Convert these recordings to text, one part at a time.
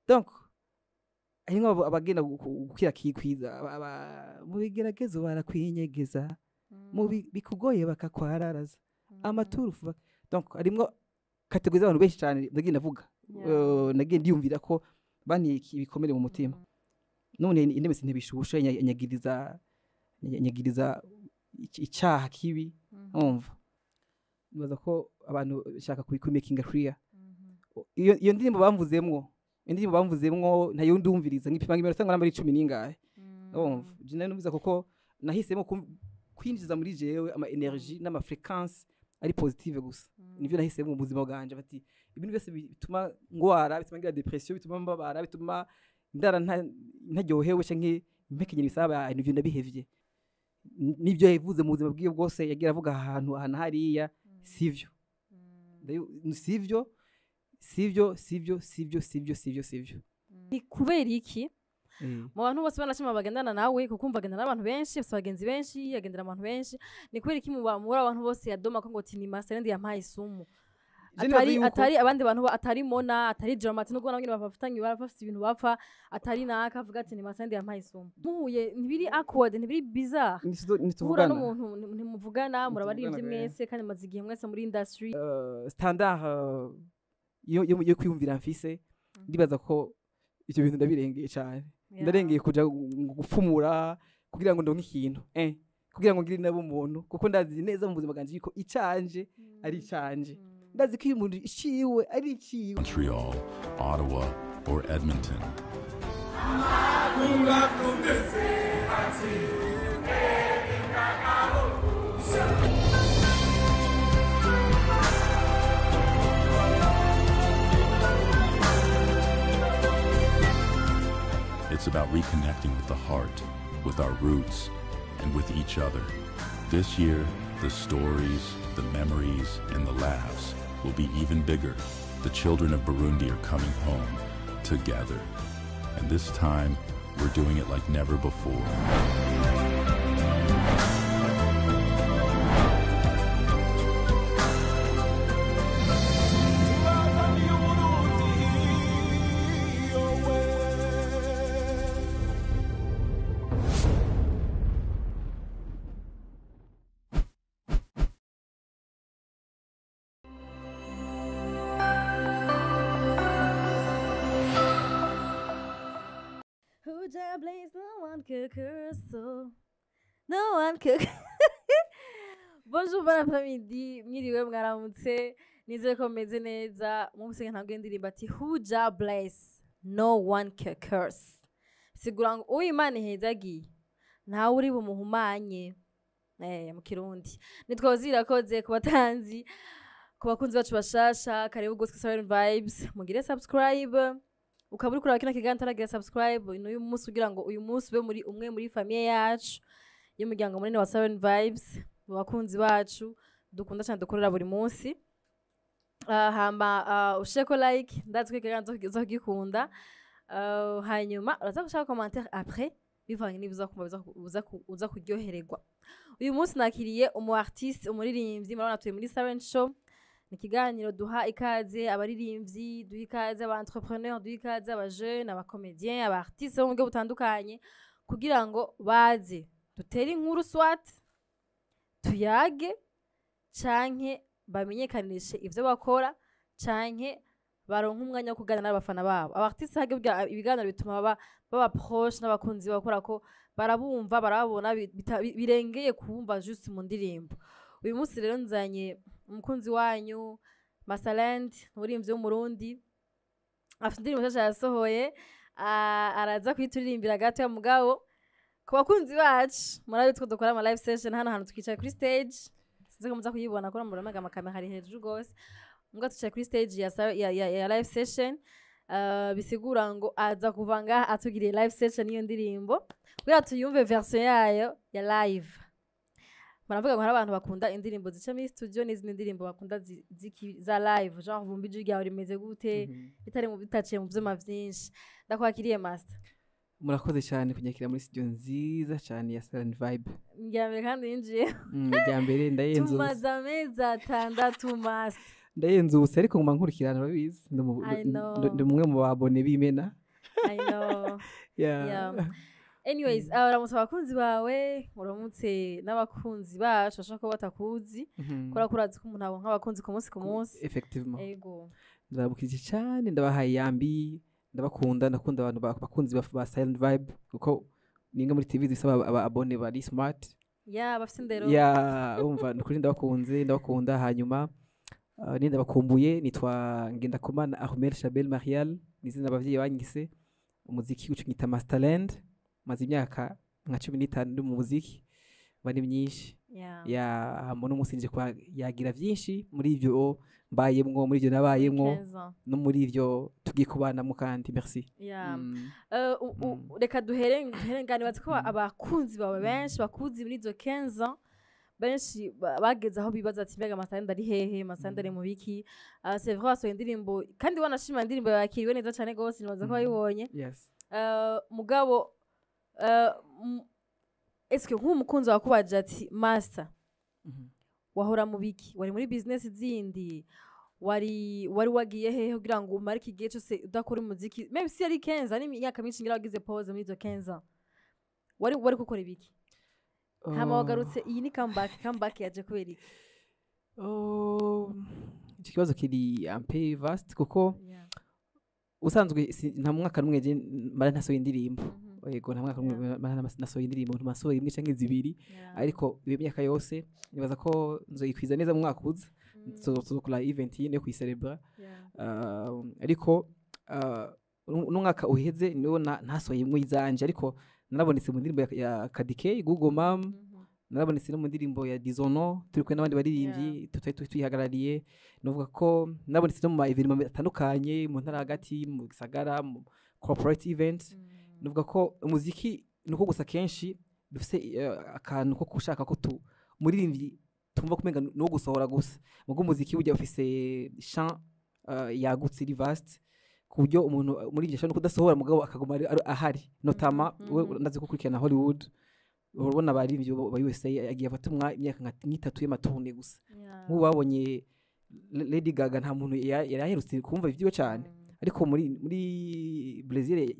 Donc harimwo abagenda gukira kikwiza mu bigeragezo barakwinyegeza, mu bikugoye bakakwararaza amaturufu donc harimwo catégories z'abantu benshi cyane nagiye ndavuga. Nagiye ndiyumvira ko banteye ibikomere mu mutima. None indimi ntibishushe, nyagiriza icaha kibi. Umva, nibaza ko abantu bashaka kumakinga clear iyo ndirimbo bamvuzemwo, indirimbo bamvuzemwo ntayo ndumviriza nkipima nk'iminota ngo namba ari 10 n'ingahe. Urumva, je nari numvise kuko nahisemo kwinjiza muri jewe ama énergie n'ama fréquence ari positive gusa. Nivyo nahisemo mu buzima bwanje, bati ibintu byose bituma ngwara, bituma ngira dépression, bituma mbabara, bituma ndara ntaryohewe canke mpekenye ibisaba, nivyo ndabihevye. Nivyo yavuze mu buzima bwiwe bwose yagira avuga ahantu aha na hariya, sivyo. Sivyo, sivyo, sivyo, sivyo, sivyo, sivyo, sivyo. Ni kubera iki mu bantu bose banashima bagendana nawe, kuko umva agendana n'abantu benshi, afise abagenzi benshi, agendera abantu benshi, ni kubera iki muri abantu bose yadoma ko ngo ati ni Masterland yampaye isumu? Je nibaza Atari yuko atari abandi bantu atari Mona, atari Dramati, nubwo nabo nyene bafitanye, bafite ibintu bapfa, atari naka, avuga ati ni Masterland yampaye isumu. Muhuye ntibiri awkward, ntibiri bizarre guhura Ntituvugana. n'umuntu ntimuvugana, murabaririmbyi Ntituvugana, mwese kandi mumaze igihe mwese muri industry? Standard yo kwiyumvira mfise, ndibaza ko ivyo bintu ndabirengeye cyane. Ndarengeye kuja gupfumura kugira ngo ndonke ikintu, kugira ngo ngire nabo umuntu, kuko ndazi neza mu buzima bwanje yuko icanje ari icanje. Ndazi ko iyo umuntu iciwe ari iciwe. Montreal, Ottawa, or Edmonton. It's about reconnecting with the heart, with our roots, and with each other. This year, the stories, the memories, and the laughs will be even bigger. The children of Burundi are coming home together. And this time, we're doing it like never before. Who Jah bless, no one could curse, so no one could. Bonjour, bon après-midi, mwiriwe, mwaramutse, nizere ko mumeze neza. Mumuse ntabwo indirimbo ati "Who Jah bless, no one can curse", sigura ngo uwo Imana ihezagiye ntawe uri bumuhumanye. Mu Kirundi nitwa Ozirakoze. Ku batanzi, ku bakunzi bacu bashasha, karibu gose Siren Vibes, mugire subscribe. Ukaba uri kuraba kino kiganiro utaragira subscribe n'uyu munsi, kugira ngo uyu munsi ube muri umwe muri famille yacu y'umuryango munini wa Siren Vibes, mu bakunzi bacu dukunda cyane, dukorera buri munsi. Hama ushireko like, ndazi ko ikiganiro uzokigikunda. Hanyuma uraza gushaka commentaire après bivanye n'ibyo uza kumva, uza kuryohererwa. Uyu munsi nakiriye umu artiste, umuririmbyi. Murabona turi muri Siren Show, ni ikiganiro duha ikaze abaririmbyi, duha ikaze aba entrepreneur, duha ikaze aba jeune, aba comédien, aba artiste bo mu buryo butandukanye, kugira ngo baze dutere inkuru, soit tuyage canke bamenyekanishe ivyo bakora, canke baronka umwanya wo kuganira n'abafana babo. Aba artiste hage burya ibiganiro bituma baba proche n'abakunzi bakora, ko barabumva, barababona, birengeye kumva juste mu ndirimbo. Uyu munsi rero nzanye umukunzi wanyu Masterland, umuririmbyi w'Umurundi, afite indirimbo nshasha yasohoye. Araza kuyituririmbira gato ya mugabo. Ku bakunzi bacu murabizi ko dukora ama live session hano hantu, twicaye kuri stage, sinzi ko muza kuyibona ko muramaga amakamera hari hejuru gose, mbwa twicaye kuri stage ya live session. Bisigura ngo aza kuva ngaha atugiriye live session y'iyo ndirimbo kugira tuyumve version yayo ya live. Baravuga ngo hari abantu bakunda indirimbo zica muri studio n'izindi ndirimbo bakunda za live, genre bumva ijwi ryawe rimeze gute bitari mu bitaciye mu vyuma vyinshi. Ndakwakiriye, Master. Murakoze cyane kunyakira muri studio nziza cyane ya Silent Vibe. Irya mbere kandi yinjiye. Irya mbere, ndayenze. Tumaze amezi 6, Master. Ndayenzutse, ariko nguma nkurikirana, urabizi. I know. Ndi umwe mu ba abonnés b'imena. I know. Yeah. Yeah. Anyways, uramutse abakunzi bawe, uramutse n'abakunzi bacu bashobora kuba batakuzi, kubera ko urazi ko umuntu abonka abakunzi ku munsi ku munsi. Effectivement. Ego. Ndababukije cyane, ndabahaye yambi, ndabakunda, ndakunda abantu bakunzi ba Silent Vibe, kuko ninga muri TV zisaba aba abonnés bari smart. Ya, bafite indero. Ya, umva, nukuri ndabakunze, ndabakunda. Hanyuma ni ndabakumbuye. Nitwa Ngendakumana Ahmed Chabel Marial, ni izina abavyeyi banyise. Umuziki uco nyita Masterland. Maze imyaka nka 15 ndi mu muziki, mba ni myinshi. Ya, hama uno munsi nje kwa yagira vyinshi muri ivyo mbayemwo, muri ivyo nabayemwo, Keza. no muri ivyo tugiye kubanamwo. Kandi merci. Reka duhere ngani bazi ko abakunzi bawe benshi bakuzi muri izo 15 ans, benshi bageze aho bibaza ati: "Mbega Masterland ari hehe? Masterland ari mu biki?" C'est vrai, wasohoye indirimbo, kandi wanashima indirimbo yakiriwe neza cyane gose, nibaza ko wayibonye. Yes. Mugabo eske nk'umukunzi wakubaje ati: "Master, wahora mu biki? Wari muri business zindi? Wari wagiye hehe kugira ngo umare iki gihe cyose udakora umuziki?" Même si yari 15, ari imyaka myinshi, ngira wagize pause muri izo 15 ans. Wari gukora ibiki? Hama wagarutse, iyi ni comeback. Comeback yaje kubera iki? Oh, iki kibazo kiri un peu vaste, kuko usanzwe nta mwaka n'umwe je mara ntasohoye indirimbo. Yego, nta mwaka n'umwe mara nasohoye indirimbo, ntumasohoye imwe canke zibiri. Ariko iyo myaka yose nibaza ko nzoyikwiza neza mu mwaka uza. Tuzokora event yine yo kuyicelebra. Ariko n'umwaka uheze niwo ntasohoyemwo izanje, ariko narabonetse mu ndirimbo ya Kadike Google Mam. Narabonetse no mu ndirimbo ya Dizono, turi kumwe n'abandi baririmbyi, tutari tuyihagarariye. Nuvuga ko narabonetse no mu ma événements atandukanye, mu ntara hagati, mu gisagara, mu corporate event. Nuvuga ko umuziki nuko gusa kenshi dufise akantu ko gushaka ko tu umuririmbyi tumva kumenga no gusohora gusa. Mugo umuziki burya ufise champ yagutse, iri vaste, ku buryo umuntu muri ashobora no kudasohora, mugabo akaguma ahari. Notamment we ndazi ko ukurikirana Hollywood, urabona abaririmbyi ba USA agiye afata imyaka nk'itatu y'ama tournées gusa. Nk'ubu babonye Lady Gaga, nta muntu yari aherutse kumva ivyiwe cyane, ariko muri Brazil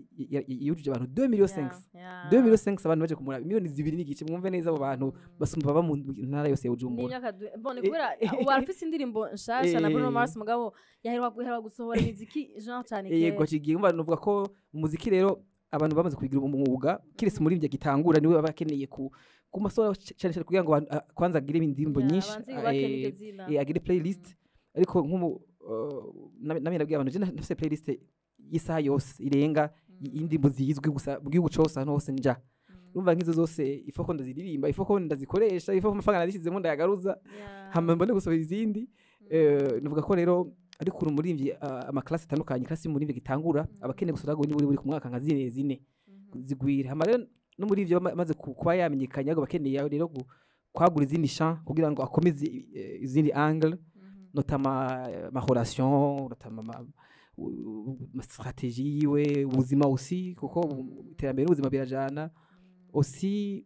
yujuje abantu 2 millions 5, 2 millions 5, abantu baje kumuraba, miliyoni 2.5. Mwumve neza, abo bantu basumba baba mu ntara yose ya Bujumbura. N'imyaka bon, ni kubera ubu arafise indirimbo nshasha na Bruno Mars, mugabo yaheruka gusohora imiziki genre cyane Yego. kera. Kigiye umva, nuvuga ko umuziki rero abantu bamaze kubigira umwuga, kiretse umuririmbyi agitangura, niwe baba akeneye ku masohora cyane cyane, kugira ngo kwanza agire indirimbo nyinshi, abanze yubake n'iryo zina. Agire playlist. Ariko nk'umu namwe nabwiye abantu, je nafise playlist y'isaha yose irenga y'indirimbo zizwi gusa mu gihugu cose, ahantu hose nja. Urumva, nk'izo zose ifo ko ndaziririmba, ifo ko ndazikoresha, ifo ko amafaranga nazishizemo ndayagaruza, hama mbone gusohora izindi. Nuvuga ko rero ariko uri umuririmbyi, ama classes atandukanye, classe y'umuririmbyi gitangura aba akeneye gusohora ngo niburi buri ku mwaka nka zine zine zigwira. Hama rero no muri ivyo amaze kuba yamenyekanye, ahubwo akeneye rero kwagura izindi champ kugira ngo akomeze izindi angle, notamment ma relation, notamment ma stratégie yiwe, ubuzima aussi, kuko iterambere n'ubuzima birajana aussi.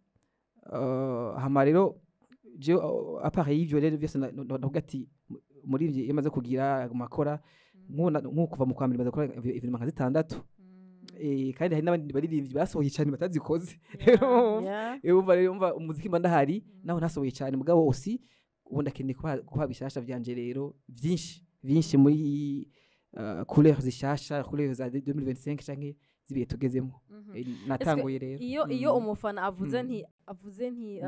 Hama rero je à part y'ivyo rero byose, navuga ati umuririmbyi iyo amaze kugira amakora nk'ubu kuva mu kwa mbere maze gukora événements nka zitandatu. Kandi hari n'abandi baririmbyi basohoye cyane batazikoze. Umva rero, umva, umuziki mba ndahari naho ntasohoye cyane, mugabo aussi ubu ndakeneye kuba bishasha vyanje rero vyinshi vyinshi muri couleur zishasha, couleur za 2025 canke zibiye tugezemo. Natanguye rero. Iyo umufana avuze nti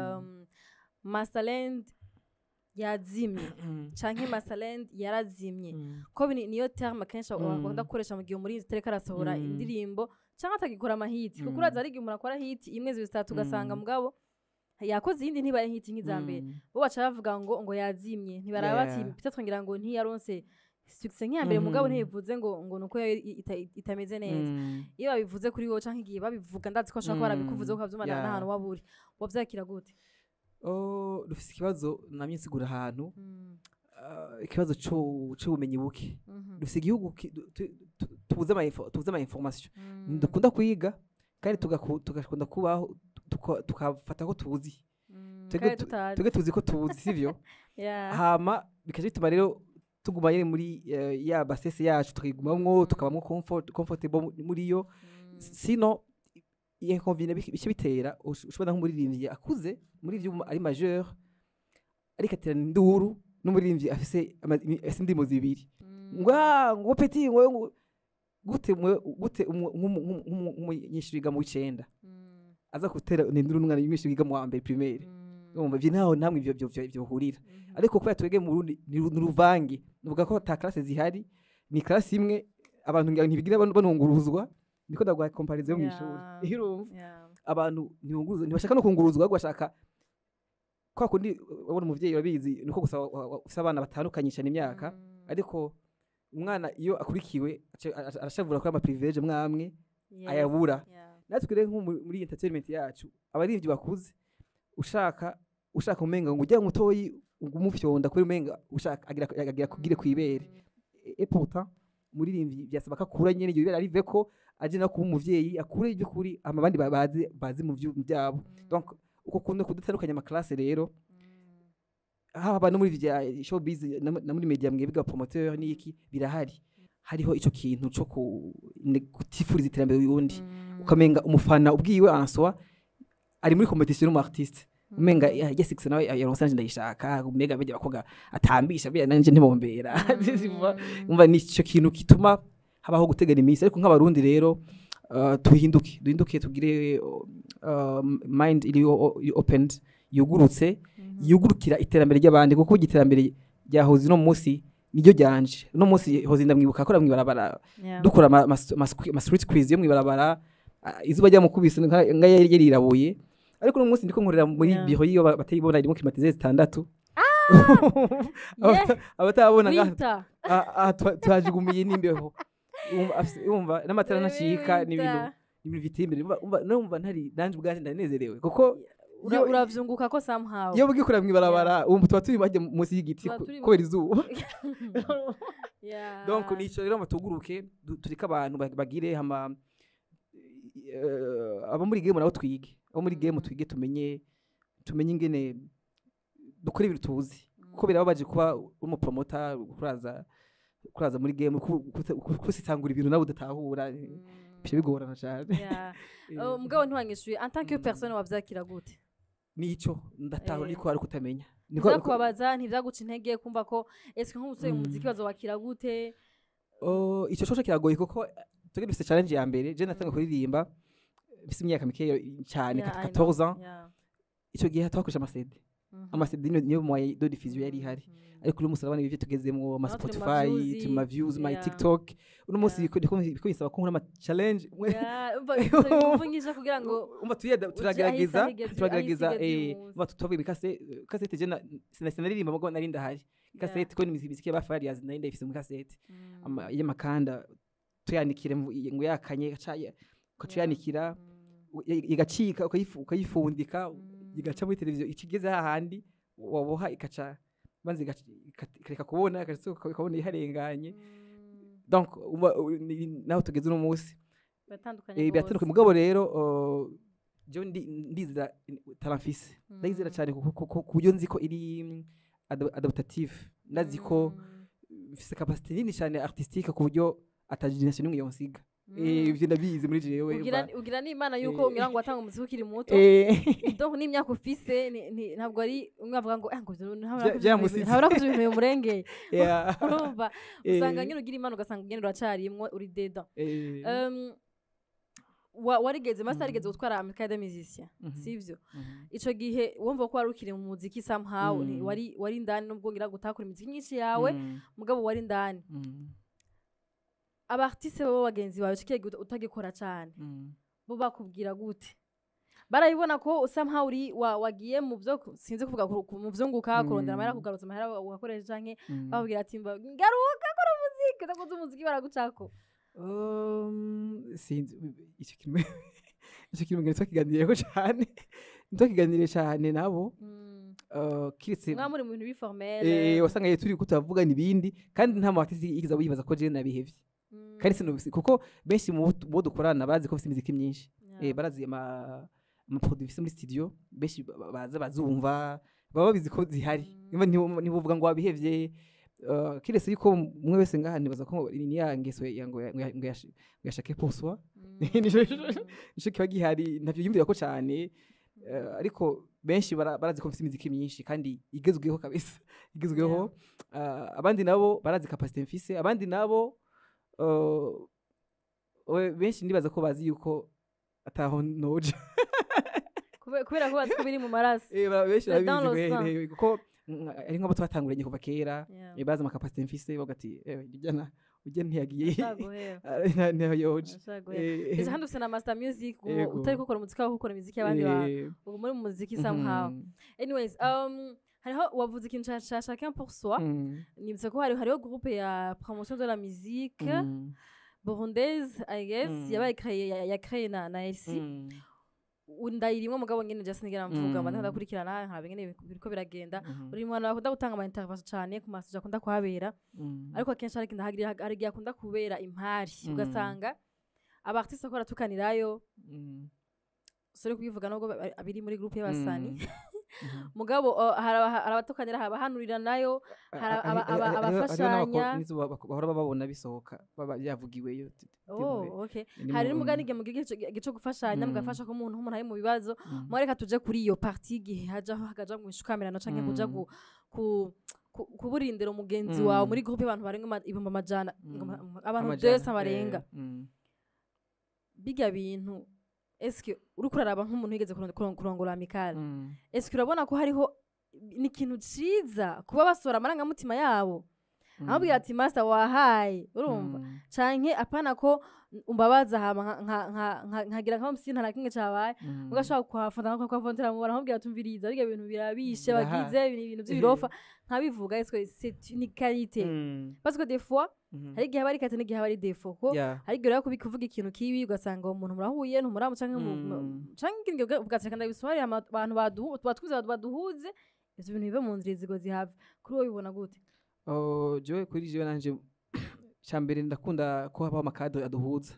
Masterland yazimye canke Masterland yarazimye, ko niyo terme kenshi bakunda gukoresha mu gihe umuririmbyi atariko arasohora indirimbo canke atagikora ama hits, kuko uraza ari igihe umuntu akora hit imwe, zibiri, zitatu, ugasanga mugabo yakoze iyindi ntibaye hit nk'iza mbere. Bo baca bavuga ngo yazimye, ntibaraba bati peut-être ngira ngo ntiyaronse succès nk'iya mbere, mugabo ntibivuze ngo nuko yo itameze neza. Iyo babivuze kuri wowe canke igihe babivuga, ndazi ko bashobora kuba barabikuvuze ukavyumva n'ahantu waba uri, wavyakira gute? Oh, dufise ikibazo namye nsigura ahantu, ikibazo c'ubumenyi buke. Dufise igihugu tubuze ama information. Dukunda kwiga kandi tugakunda kubaho tukafata ko tuzi. Kandi tutazi. Twebwe tuzi ko tuzi, sivyo? Yeah. Hama bikaca bituma rero Tuguma nyene muri ya bassesse yacu, tukayigumamwo, tukabamwo comfortable muri yo. Sino inconvénient bice bitera ushobora nk'umuririmbyi akuze muri ivyo ari majeur, ariko aterana induru n'umuririmbyi afise indirimbo zibiri, ngo "Ah, ngo petit, ngo gute gute nk'umunyeshuri wiga mu w'icenda aza gutera induru n'umwana w'umunyeshuri wiga mu wa mbere primaire?" Urumva ivyo ntaho namwe ivyo bihurira. Ariko kubera twebwe mu Burundi ni uruvange, nuvuga ko ata classe zihari, ni classe imwe, abantu ngira ntibigira banunguruzwa. Niko ndaguha comparaison yo mw'ishuri. Urumva, abantu ntibunguruzwa, ntibashaka no kunguruzwa, ahubwo bashaka kwa kundi ubona umuvyeyi, urabizi, niko gusa ufise abana batandukanye cyane imyaka. Ariko umwana iyo akurikiwe arashavura kuri ama privilège mwamwe ayabura. Natwe rero nko muri entertainment yacu, abaririmbyi bakuze, ushaka umenga ngo ujya mutoyi umufyonda kuri, umenga ushaka agira kugire kwibere. Et pourtant umuririmbyi byasaba ko akura nyene iryo bere, arive ko aje no kuba umuvyeyi, akure iby'ukuri, hama abandi bazi mu byabo. Donc uko kuntu kudatandukanya ama classe rero, haba no muri vya showbiz na muri media, mwebwe promoteur n'iki, birahari. Hariho ico kintu co kutifuriza iterambere y'undi, ukamenga umufana ubwiwe answa ari muri compétition n'umu artiste, umenga ya six nawe yaronse, nanje ndayishaka, umenga bijya bakobwa atambisha biya nanje ntibombera. Umva, ni ico kintu gituma habaho gutegera iminsi. Ariko nk'abarundi rero, tuhinduke, duhinduke, tugire mind iri opened, yugurutse, yugurukira iterambere ry'abandi, kuko burya iterambere rya Hozi no munsi niryo ryanje. Uno munsi Hozi ndamwibuka akora mw'ibarabara, dukora ama street quiz yo mw'ibarabara, izuba ryamukubise nga yari yarirabuye. Ariko uno munsi ndiko nkorera muri biro yiyo batayibona, irimo climatiseur zitandatu. Abatabona ngaha Winter. Tuhajigumiye n'imbeho. Wumva n'amatara ntacika, n'ibintu Winter. ibintu biteye imbere. Numva ntari nanje ubwanje ndanezerewe kuko Uravyunguka ko somehow. Iyo bugikora mw'ibarabara, wumva tuba turi bajya munsi y'igiti Tuba turi kubera izuba. Donc nico rero, batuguruke, tureke abantu bagire, hama abo muri game nabo twige, abo muri game twige, tumenye ingene dukora ibintu tuzi, kuko birababaje kuba umu promoter kuraza muri game kusitangura ibintu nawe udatahura, bice bigorana cyane. Mugabo ntiwanyishuye, en tant que personne wavyakira gute? Nico ndatahura, niko ari kutamenya. Ntibyakubabaza, ntibyaguca intege kumva ko eske nk'umusore mu muziki bazowakira gute? Oh, ico coco kiragoye, kuko twebwe dufise challenge ya mbere. Je natanga kuririmba mfise imyaka mikeya cyane, Yeah, I know. 14 ans. Ico gihe twakoresha ama CD. Ama CD niyo moyen de diffusion yari ihari. Ariko uno munsi urabona ibyo tugezemwo, ama Naho turi mu Spotify, views, turi ma views, ma TikTok. Uno munsi biriko bisaba ko nkora ama challenge. Yeah, umva, bisaba ingufu nyinshi kugira ngo Umva, uje turagerageza, aho isi turagerageza. aho isi igeze uyu munsi. Umva, tuvuga kasete, je sinaririmba mugo nari ndahari kasete, ko n'imiziki ya Farious nari ndayifise muri kasete, y'amakanda, tuyanikire ngo yakanye, ukaca uyanikira, igacika, ukayifundika, igaca muri televiziyo, ikigeze hahandi waboha ikaca banza ikareka kubona, ukabona iharenganye. Donc naho tugeze uno munsi, biratandukanye biratandukanye. Rwose. Mugabo rero, jewe ndizera talent mfise, ndayizera cyane, ku buryo nzi ko iri adaptative. Ndazi ko mfise capacité nini cyane artistique, ku buryo ata génération n'imwe yonsiga. Ivyo ndabizi muri jewe. Ugira n'Imana yuko ngira ngo watanga umuziki ukiri muto. Donc n'imyaka ufise ntabwo ari umwe avuga ngo ngo ivyo Vyamusize. ntabura kuja ibintu bimurengeye. Urumva, usanga nyine ugira Imana, ugasanga nyine uracarimwo, uri dedans. Warigeze masa yarigeze gutwara Amicale des Musiciens, sivyo? Mhm. Ico gihe wumva ko wari ukiri mu muziki somehow, wari indani, nubwo ngira gutakura imiziki myinshi yawe, mugabo wari indani. Aba artiste bo bagenzi bawe ico gihe utagikora cane, bo bakubwira gute? Barabibona ko somehow uri wagiye mu byo sinzi kuvuga mu vyunguka, kurondera amahera, kugarutsa amahera ugakoresha, canke bakubwira ati mba ngaruka kora umuziki, udakoze umuziki baragucako? Sinzi, ico kintu ngira twakiganiriyeko cane, ntitwakiganiriye cane nabo. Kiretse Mwa muri mu bintu bi formel. Wasanga turi ko turavugana ibindi, kandi nta mu artiste yigeze yibaza ko jewe nabihevye. Kandi sinubisi, kuko benshi mu bo dukorana bazi ko mfise imiziki myinshi. Barazi ama produit mfise muri studio, benshi baza bazumva, baba babizi ko zihari. Niba ntibuvuga ngo wabihevye. Kiretse yuko umwe wese ngaha nibaza ko ni ya ngeso ya ngo yashake pour soi, nico kiba gihari, ntavyo yumvira ko cyane. Ariko benshi barazi ko mfise imiziki myinshi kandi igezweho kabisa, igezweho. Abandi nabo barazi capacité mfise, abandi nabo benshi ndibaza ko bazi yuko ataho noja. Kubera ko bazi ko biri mu maraso. Benshi C'est dans barabizi le sang. Kuko ari nk'abo twatanguranye kuva kera, bazi ama capacité mfise, bavuga ati: "Ujya ujya ntiyagiye." Ashaka guheba. Ntiyoje. Ashaka guheba. Ndetse kandi ufise na Master Music ubu, Yego. utari gukora umuziki wawe, ukora imiziki y'abandi bantu, ubu muri mu muziki somehow. Anyways, hariho wavuze ikintu ca chacun pour soi. Nibutse ko hariho groupe ya promotion de la musique burundaise, I guess, yabaye créé ya créé na LC. Ndayirimwo, mugabo nyene just nigera mvuga, mba ndakurikirana nkaraba ingene biriko biragenda. Uri mwana bakunda gutanga ama intervention cane ku masuja akunda kuhabera, ariko akenshi hari igihe akunda kubera impari, ugasanga aba artiste ko baratukanirayo. Sorry kubivuga, nubwo biri muri groupe y'abasani. Mugabo hari abatukanira, hari abahanurira nayo, hari abafashanya. Nizo bahora bababona bisohoka, baba byavugiweyo. Oh, okay. Hari n'umugani igihe mugira igihe cyo gufashanya, mugafasha ko umuntu nk'umuntu ari mu bibazo. Mwareka tuje kuri iyo partie, igihe hajaho hakaja mu ishukamirano canke kuja kuburindira umugenzi wawe muri groupe y'abantu barenga 100,000, abantu Amajana, desa barenga. Bijya bintu, eske uriko uraraba nk'umuntu yigeze kurongora amicale, eske urabona ko hariho ni ikintu ciza kuba basohora amarangamutima yabo, amubwira ati: "Master, wahaye," urumva, canke apana ko umbabaza hama nkagira nka musi nta na kimwe cabaye, ugashobora kuhafata nka kuhavontera mu baramubwira tumviriza bijya bintu birabishe, bagize ibintu by'ibirofa nkabivuga. Est-ce que c'est une qualité? Parce que des fois hari igihe aba ari qualité n'igihe aba ari défaut, ko hari igihe uraba kuvuga ikintu kibi, ugasanga uwo muntu murahuye ntumuramu canke canke ikindi gihe ugatseka ndabisobanurira abantu batwuze baduhuze, ivyo bintu bive mu nzira, izigo zihave. Kuri wowe ubibona gute? Oh, jewe kuri jewe nanje cambere ndakunda ko habaho ama cadre aduhuza.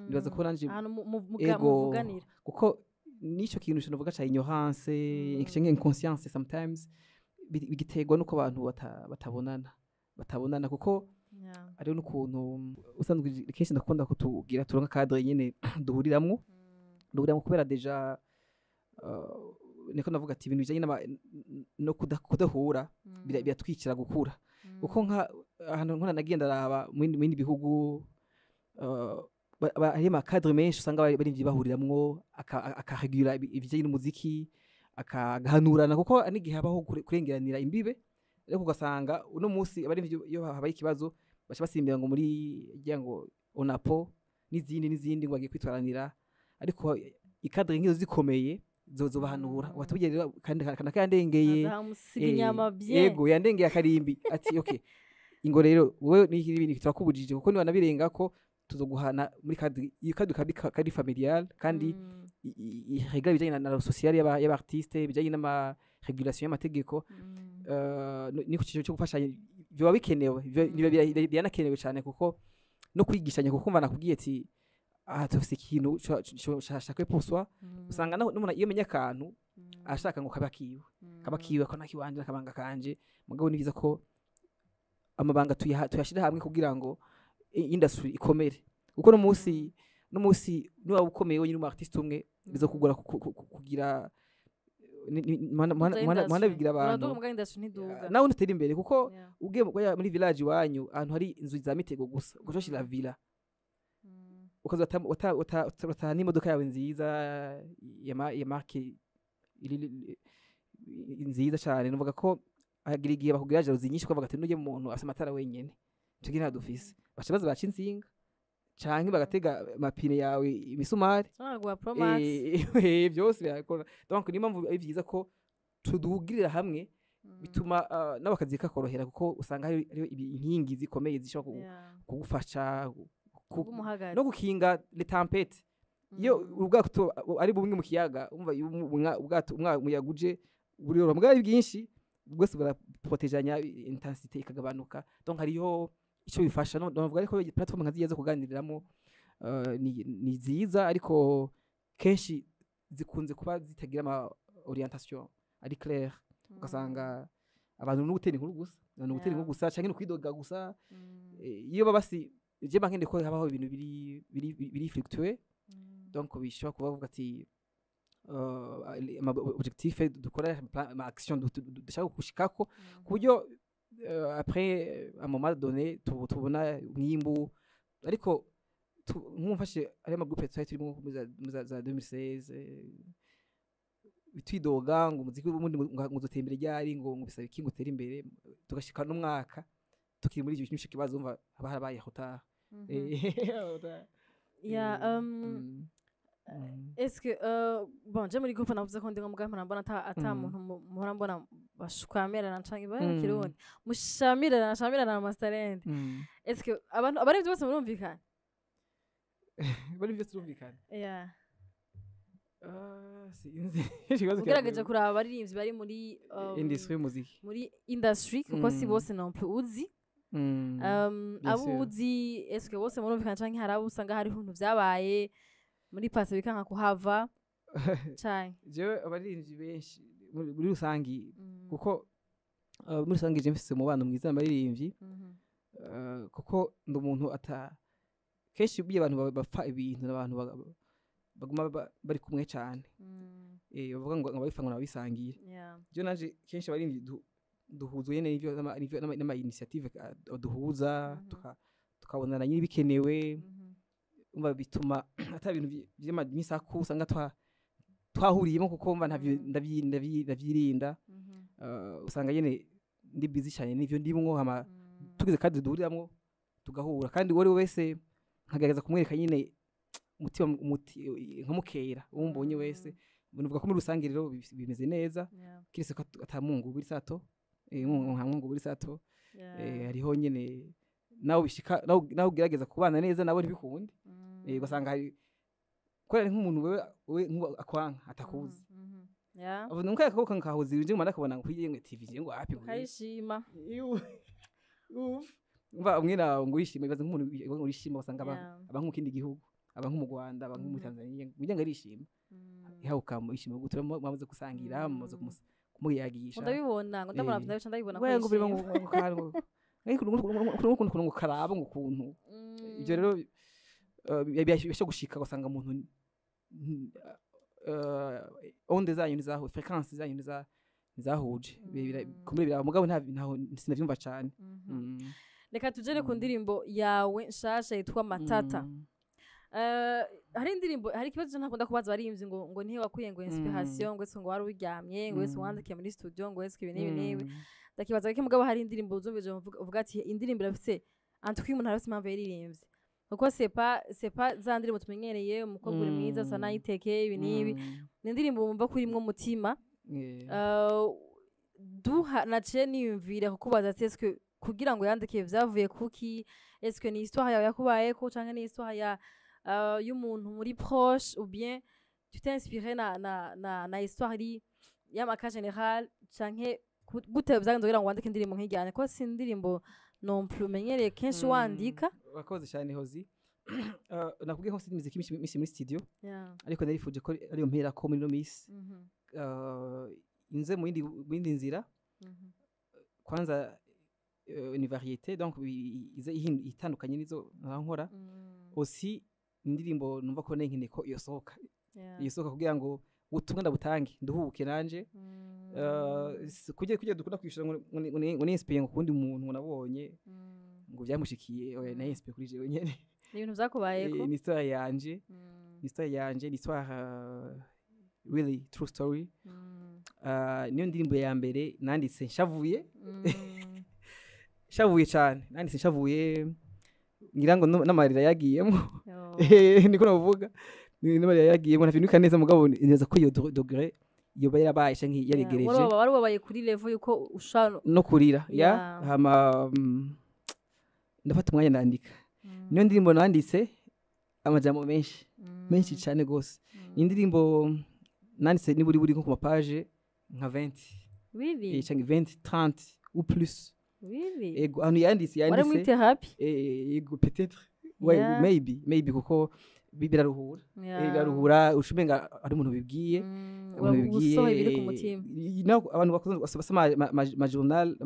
Nibaza ko nanje ahantu Ego. muvuganira. Kuko nico kintu novuga ca ignorance canke inconscience sometimes bigiterwa nuko abantu batabonana, kuko hariho n'ukuntu usanzwe kenshi ndakunda ko tugira turonka cadre nyene duhuriramwo, kubera déjà niko navuga ati ibintu bijanye no kudahura biratwicira gukura, kuko nka ahantu nkora nagiye ndaraba mu bindi bihugu, hariyo ama cadre menshi usanga barimvyi bahuriramwo, akaregura ibijanye n'umuziki, agahanurana, kuko n'igihe habaho kurengeranira imbibe. Ariko ugasanga uno munsi abarimvyi iyo habaye ikibazo baca basimbira ngo muri rya ngo onapo n'izindi n'izindi, ngo bagiye kwitwaranira, ariko i cadre nk'izo zikomeye zobahanura, watubwira rero kandi kanaka yandengeye. Azamusiga inyama bien. Yego, yandengeye akarimbi, ati: "Okay, ingo rero wowe n'iki n'ibindi turakubujije, kuko niba nabirenga ko tuzoguhana muri cadre." Iyo cadre kari familial kandi irégula ibijanye na social y'aba artiste, bijanye n'ama régulation y'amategeko. Ni ku ciciro cyo gufashanya biba bikenewe, biranakenewe cyane, kuko no kwigishanya, kuko umva nakubwiye ati aha tufise ikintu chacun pour soi. Usanga naho n'umuntu iyo amenya akantu ashaka ngo kaba kiwe, kaba kiwe, ko nakiwanje akabanga kanje. Mugabo ni byiza ko amabanga tuyashira hamwe kugira ngo industry ikomere, kuko no munsi niba ukomeye wenyine, umu artiste umwe, bizokugora kugira muhana bigira abantu. Uraduga, muga industry ntiduga. Nawe ntutera imbere, kuko ugiye muri village iwanyu, ahantu hari inzu za mitego gusa, ugaca villa, ukaza wataha n'imodoka yawe nziza ya marque nziza cyane, nuvuga ko hagira igihe bakubwira jalousie nyinshi, kuvuga ati nujye muntu afise amatara wenyene, twebwe nta dufise, baca baza baca insinga canke bagatega amapine yawe imisumari. Canke Pro Max. Byose birakora. Donc niyo mpamvu ari byiza ko tudugirira hamwe, bituma n'abakazi kakorohera, kuko usanga hariho inkingi zikomeye zishobora kugufasha Kubumuhagaze. no gukinga les tempêtes. Iyo ubwato ari bumwe mu kiyaga, umva, iyo ubwato umuyaga uje buriyoroha, mugabo ari bwinshi bwose buraprotejanya, intensité ikagabanuka. Donc hariho ico bifasha. No novuga ariko platform nka ziriya zo kuganiriramo ni nziza, ariko kenshi zikunze kuba zitagira ama orientation ari clair, ugasanga Abantu no gutera inkuru gusa, abantu gutera inkuru gusa canke no kwidoga gusa. Iyo baba si je bankende ko habaho ibintu biri fluctué, donc bishobora kuba bavuga ati ama objectif dukora, ama action dushaka gushikako, ku buryo après un moment donné tubona umwimbu. Ariko nk'umfashe ari ama groupe twari turimo muri za 2016, twidoga ngo umuziki w'ubundi ngo uzotera imbere ryari, ngo bisaba iki ngo utere imbere, tugashika n'umwaka tukiri muri icyo kibazo, umva haba harabaye retard. Est-ce que bon, je muri groupe navuze ko ndi ngombwa, mpora mbona ata muntu muhora mbona bashwamirana canke bari mu Kirundi mushamirana shamirana na Masterland. Est-ce que abantu abarivyo bose murumvikana? Bari byose turumvikana. Ah, sinzi. Ikibazo Ugerageje kiragoye. kuraba abaririmbyi bari muri industry y'umuziki, muri industry, kuko si bose non plus uzi, Bien abo sûr. uzi, est-ce que bose murumvikana canke hari abo usanga hariho ibintu vyabaye muri passé bikanka kuhava canke? Jewe abaririmbyi benshi muri rusangi, kuko muri rusangi je mfise umubano mwiza n'abaririmbyi, kuko ndi umuntu ata kenshi iyo abantu bapfa ibintu n'abantu baguma bari kumwe cyane, bavuga ngo ababipfa ngo nababisangiye. Je naje kenshi abaririmbyi duhuzwe nyene n'ivyo n'ama initiative duhuza, tukabonana nyine bikenewe. Umva bituma ata bintu vy'imisaku usanga twahuriyemo, kuko mba ndavyirinda. Usanga nyene ndi busy cyane n'ivyo ndimwo, hama tugize kandi duhuriramwo tugahura, kandi uwo ari we wese nkagerageza kumwereka nyine umutima umuti nkamukera uwo mbonye wese. Nuvuga ko muri rusange rero bimeze neza, kiretse ko ata mungu buri sato, nta mungu buri sato. Hariho nyene nawe bishika nawe ugerageza kubana neza nabo ntibikunde. Ugasanga hari kubera ni nk'umuntu wewe nk'ubu akwanka atakuzi. Avuga ngo kaya kaboko nkahoze nje nguma ndakabona ngo kuri TV ngo hapi ngo Ukayishima. Umva umwe nawe ngo wishime, ibaze nk'umuntu ngo wishima, usanga aba aba nko mu kindi gihugu, aba nko mu Rwanda, aba nko muri Tanzania, kugira ngo arishime ihawe ukamushima gute mwamaze gusangira, mumaze kumuyagisha. Ndabibona ngo ndabona, ndabica ndabibona ko we ngo birimo yishimye. ngo ngo ukuntu ngo karaba ngo ukuntu ibyo rero bibasha gushika ugasanga umuntu onde zanyu ntizahuye, fréquence zanyu ntizahuje. Kumbe biraba mugabo ntaho sinavyumva cane. Reka tujere ku ndirimbo yawe nshasha yitwa Matata. Hari indirimbo, hari ikibazo ntakunda kubaza abaririmbyi ngo nihe wakuye ngo inspiration, ngo ese ngo wari uryamye, ngo ese wandikiye muri studio, ngo ese ibi n'ibi n'ibi. Ndakibaza ko mugabo hari indirimbo uzumvije uvuga ati indirimbo irafise antwi, umuntu arafise impamvu yaririmbye, kuko c'est pas za ndirimbo tumenyereye, umukobwa uri mwiza asa nayiteke ibi n'ibi. Ni indirimbo wumva ko irimwo umutima. Duha naciye niyumvira kukubaza ati est-ce que kugira ngo yandike vyavuye kuki? Est-ce que ni histoire yawe yakubayeko canke ni histoire ya y'umuntu muri proche, ou bien tu t'es inspiré na histoire iri y'amaka général, canke gute vyagenze kugira ngo wandike indirimbo nk'ijyane, ko si indirimbo non plus umenyereye kenshi wandika? Wakoze cyane Hozi. Nakubwiye ko mfite imiziki myinshi muri studio, ariko narifuje ko ariyo mpera ko muri ino misi inze mu yindi nzira. Kwanza ni variété, donc ize itandukanye nizo nkora. Aussi indirimbo numva ko nenkeneye ko iyosohoka, iyosohoka kugira ngo ubutumwa ndabutange nduhuke nanje. Kugira dukunda kwishura ngo ni inspire ngo kundi muntu ngo nabonye ngo byamushikiye, oya, nayo inspire kuri jewe nyene. Ni ibintu vyakubayeko. Ni histoire yanje, ni histoire yanje, ni histoire really true story. Niyo ndirimbo ya mbere nanditse nshavuye, nshavuye cyane, nanditse nshavuye, ngira ngo n'amarira yagiyemo. Yo. Niko navuga, n'amarira yagiyemo, ntavyunika neza, mugabo neza ko iyo degré yoba yarabaye canke yaregereje. Wari wabaye kuri level yuko ushobora No kurira ya. Hama ndafata umwanya ndandika. Niyo ndirimbo nanditse amajambo menshi menshi cyane gose. Indirimbo nanditse niburi buri nko ku mapaje nka 20. Really? Canke 20, 30 ou plus. Really? Ego, ahantu yanditse Wari muri yanditse therapy? Ego, peut-être, ouais. Maybe, kuko Biraruhura. Biraruhura, ushumenga ari umuntu bibwiye, umuntu bibwiye. Usohoye ibiri ku mutima. Naho abantu bakunze basoma ma journal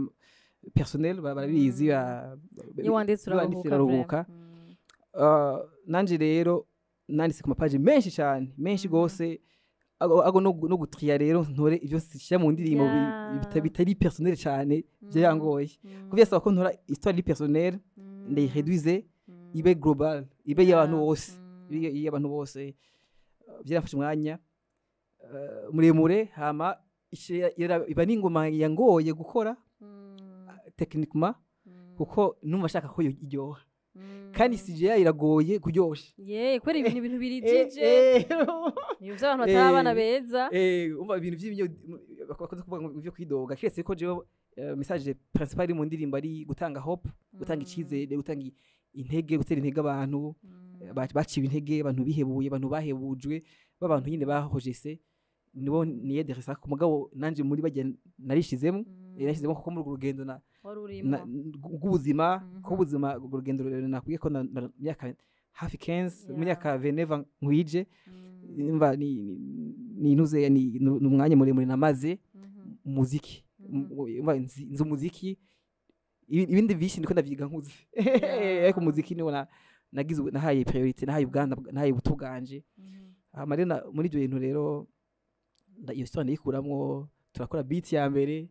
personnel barabizi. Iyo wanditse iyo wanditse uraruhuka. uraruhuka. Vraiment. Nanje rero nanditse ku mapaji menshi cyane, menshi gose, ago no gutriya rero ntore ivyo shyira mu ndirimbo bitari personnel cyane, byangoye, kuko byasaba ko ntora histoire iri personnel, ndayireduise, ibe global, ibe y'abantu bose, ibe y'abantu bose. Byarafashe umwanya muremure, hama iba n'ingoma yangoye gukora techniquement, kuko numva ashaka ko iryoha, kandi sujet yayo iragoye kuryosha. Ye, kubera ibintu birijije, ni ibyo abantu batari abana beza. Umva, ibintu vy'ibinyo bakunze kuvuga ngo ivyo kwidoga, kiretse ko jewe message principal iri mu ndirimbo ari gutanga hope, gutanga icizere, gutanga intege, gutera intege abantu baciwe intege, abantu bihebuye, abantu bahebujwe, b'abantu nyine bahojese, nibo niyederesa ku mugabo. Nanje muri bajya narishizemo, narishizemo kuko muri urwo rugendo na wari urimo rw'ubuzima, ko ubuzima, urwo rugendo rurerure nakwiye ko na myaka hafi 15, mu myaka 29 nkwije, umva, ni intuze, ni umwanya muremure namaze muziki. Umva, nzi umuziki, ibindi vyinshi ndiko ndavyiga nkuze, ariko umuziki niwo nagize nahaye priorité, nahaye ubwana, nahaye ubuto bwanje. Hama rero muri ibyo bintu rero iyo histoire ndayikuramwo, turakora beat ya mbere,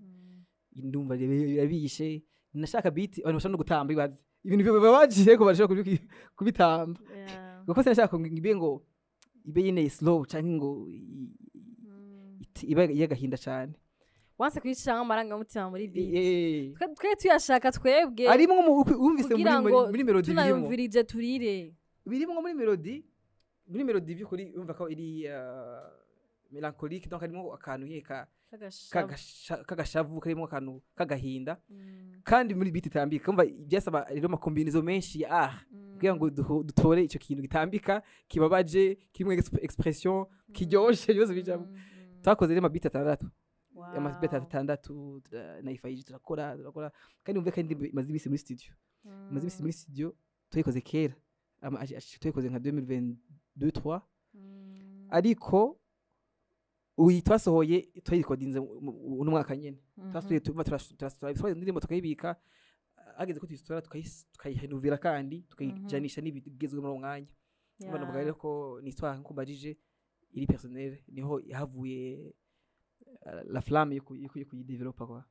ndumva birabishe, nashaka beat abantu bashobora no gutamba, ibaze ibintu bibabaje ko bashobora kubitamba, kuko sinashaka ngo ibe, ngo ibe nyine slow canke ngo ibe iy'agahinda cane. Wanse kuyishiramo amarangamutima muri beat. Twe tuyashaka twebwe arimwo wumvise muri kugira ngo muri melody birimo. Tunayumvirije turire. Birimwo muri melody, muri melody by'ukuri urumva ko iri mélancolique, donc harimo akantu nyine Kagashavu. Kagashavu, karimo akantu k'agahinda, kandi muri beat itambika. Umva, byasaba rero ama combinaisons menshi ya art kugira ngo dutore ico kintu gitambika, kibabaje, kirimo expression, kiryoshe, byose bijamo. Twakoze rero ama beat 6, ama beat 6 na Ifayiji, turakora, kandi umve kandi indirimbo imaze iminsi muri studio, imaze iminsi muri studio, tuyikoze kera. Tuyikoze nka 2022 3, ariko uyi twasohoye twayikodinze uno mwaka nyene. Twasubiye tuva turasohora indirimbo, tukayibika, hageze ko tuyisohora tukayihenuvira kandi tukayijanisha n'ibigezweho muri uwo mwanya. Umva, navuga rero ko ni histoire, nkuko mbajije, iri personnel, niho havuye la flamme yo kuyidevelopa quoi.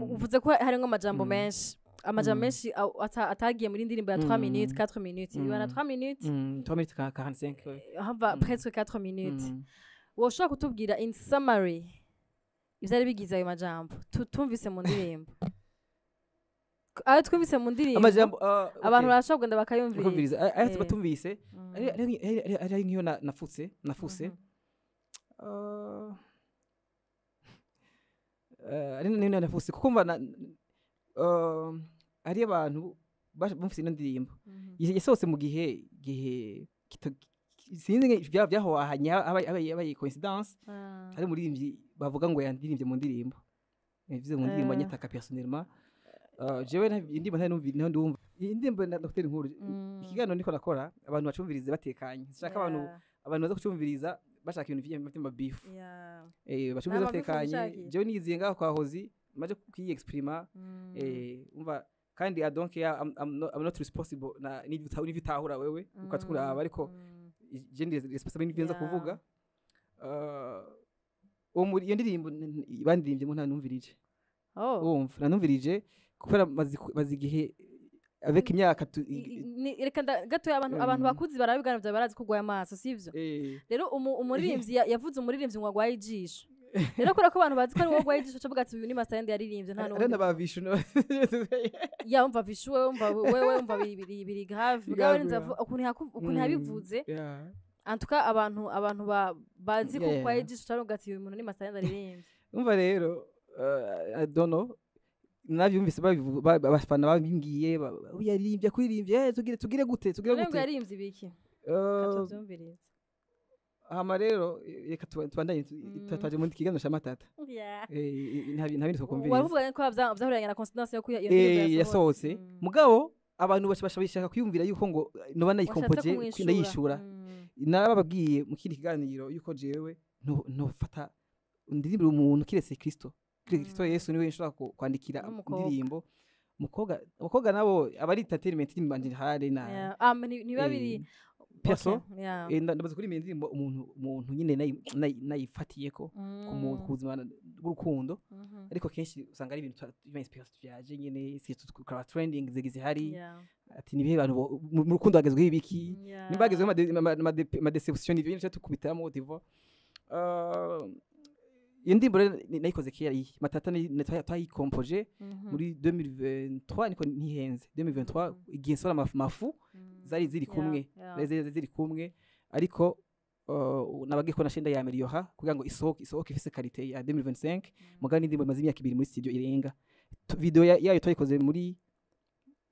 Uvuze ko harimwo amajambo menshi, amajambo menshi atagiye muri indirimbo ya 3 minutes, 4 minutes, iba na 3 minutes. 3 minutes 45, ouais. Hava presque 4 minutes. Woshobora kutubwira in summary ivyari bigize ayo majambo tumvise mu ndirimbo, ayo twumvise mu ndirimbo? Amajambo Abantu barashobora kugenda bakayumviriza. Bakumviriza ayo batumvise, ari nk'iyo nafuse, ari niyo nafuse, kuko mva hari abantu bumvise ino ndirimbo yasohotse mu gihe sinzi byahwahanye, habaye coincidence. Hari umuririmbyi bavuga ngo yandirimbye mu ndirimbo, yavuze mu ndirimbo anyataka personnellement. Jewe indirimbo ntari numva, niho ndumva iyi ndirimbo na Dr Nkuru. Ikiganiro niko nakora, abantu bacumvirize batekanye, sinshaka abantu abantu baza kucumviriza bashaka ibintu vy'amabifu. Bacumvirize Nta mabifu batekanye. bishakiye. Jewe niyiziye ngaho kwa Hozi, maje kuyi-exprima. Umva, kandi I don't care, I'm not responsible na n'ivyo utahura wewe ukatwuraba, ariko je ndi responsible n'ivyo nza kuvuga. Uwo muri iyo ndirimbo bandirimbyemo nta numvirije. Wumva, nanumvirije kubera maze igihe avec imyaka Reka gatoya, abantu bakuzi barabigana bya barazi ko urwaye amaso, sivyo? Rero umuririmbyi yavuze umuririmbyi ngo agwaye ijisho, rero kubera ko abantu bazi ko ari wowe urwaye ijisho, cavuga ati uyu ni Master yaririmbye nta Ari n'undi. n'abavishu. Ya, umva, vishu wewe, umva wewe, umva biri grave. Biri Mugabo grave, arinze ukuntu ukuntu yabivuze, en tout cas abantu bazi ko urwaye ijisho, cavuga ati uyu muntu ni Master yaririmbye. Umva rero, I don't know, navyumvise abafana babimbwiye, yaririmbye, kuririmbye, tugire gute, tugire None ngo gute? yaririmbye ibiki? Katuvyumvirize. Hama rero reka tubandanye, twaje muri kiganiro ca Matata. Nta bindi twakumviriza. Waruvuga ko vyahuranye na coincidence yo iyo ndirimbo Yasohotse. Mugabo Abantu bashaka kwiyumvira yuko ngo noba Washatse nayikompoje kumwishura. Ndayishura. Narababwiye mu kindi kiganiro yuko jewe nofata ndirimbira umuntu kiretse Kristo, Kristo Yesu niwe nshobora kwandikira N'umukobwa. indirimbo. Umukobwa, abakobwa nabo aba ari entertainment n'imbanjihare na Yeah. Ah, ntibiba biri perso. Okay, yeah. Ndabaza kuri iyi ndirimbo umuntu nyine nayifatiyeko ku muntu, ku buzima bw'urukundo, ariko kenshi usanga ari ibintu inspiration vyaje nyine, surtout trending zihari, ati nibihe abantu mu rukundo hagezweho ibiki, nimba hagezweho ama déception, nivyo nyine tukubitamo, tu vois. Iyo ndirimbo rero nayikoze kera. Iyi Matata twayikompoje muri 2023, niko ntihenze, 2023, igihe nsohora Mafu zari ziri kumwe, zari ziri kumwe, ariko nababwiye ko nashinda ya améliora kugira ngo isohoke ifise qualité ya 2025. Mugabo n'indirimbo imaze imyaka 2 muri studio irenga. Video yayo twayikoze muri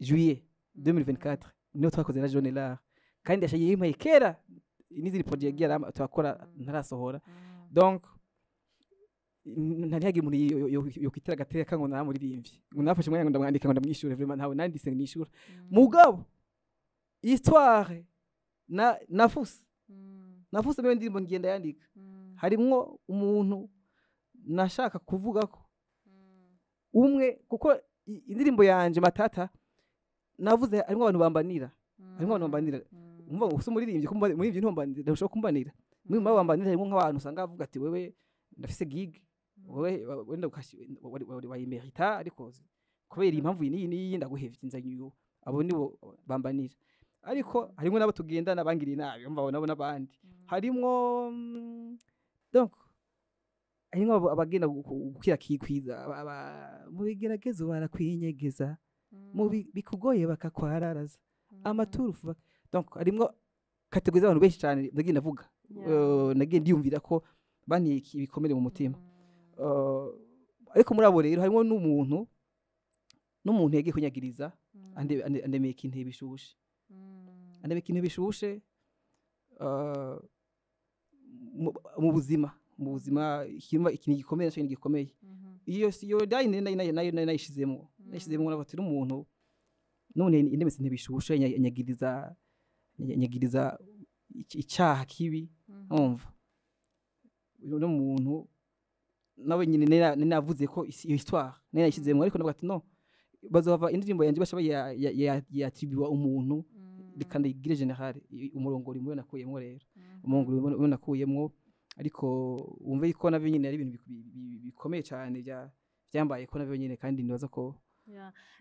juillet 2024, niyo twakoze na John Lar, kandi yashaye yimpaye kera n'izindi projet yagiye twakora ntarasohora. Donc ntihagire umuntu yokwitera agateka ngo naramuririmbye, ngo nafashe umwanya ngo ndamwandika, ngo ndamwishure. Vraiment ntawe nanditse ngo nishure. Mugabo histoire na nafuse nafuse muri ndirimbo ngenda yandika, harimwo umuntu nashaka kuvuga ko umwe, kuko indirimbo yanje Matata navuze harimwo abantu bambanira, harimwo abantu bambanira. Umva ngo umuririmbyi, ko umuririmbyi ntombanira, ushobora kumbanira. Muri mu bambanira harimo nk'abantu usanga bavuga ati: "Wewe ndafise gig, wewe wenda wayimerita, ariko kubera impamvu iyi n'iyi n'iyi ndaguhevye, nzanye uyu." Abo nibo bambanira, ariko harimo n'abo tugendana bangiriye nabi, umva, abo nabo n'abandi harimwo, donc harimwo abagenda gukira kikwiza mu bigeragezo barakwinyegeza, mu bikugoye bakakwararaza amaturufu, donc harimwo catégorie z'abantu benshi cyane nagiye ndavuga. Nagiye ndiyumvira ko banteye ibikomere mu mutima. Ariko muri abo rero harimo n'umuntu yagiye kunyagiriza, andemeye ikintu bishushe, andemeye ikintu bishushe mu buzima ikintu gikomeye naco, ikintu gikomeye. Iyo iyo line nayo nayishizemo navuga ati n'umuntu none indemetse ntibishushe, anyagiriza icyaha kibi. Umva, uyu muntu nawe nyine nari navuze ko iyo histoire nari nayishizemo, ariko navuga ati: "No bazova indirimbo yanjye basha yatribuwa umuntu, reka ndayigire général." Umurongo uri muyo nakuyemwo rero, umurongo uri muyo nakuyemwo, ariko wumve yuko navyo nyine ari ibintu bikomeye cyane byambaye ko navyo nyine, kandi nibaza ko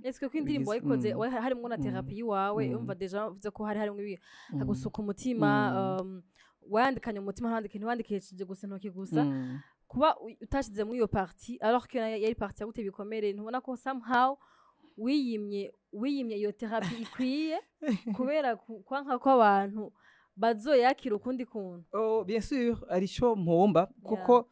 Est-ce que ko indirimbo wayikoze harimwo na thérapie yiwawe? Umva, déjà uvuze ko hari harimwo ibi gusuka umutima, wayandikanye umutima, ntiwandikishije gusa intoki gusa. Kuba utashizemo iyo partie alors que yari partie yaguteye ibikomere, ntubona ko somehow wiyimye iyo thérapie ikwiye kubera kwanka ko abantu bazoyakira ukundi kuntu? Oh, bien sûr arico mpomba, kuko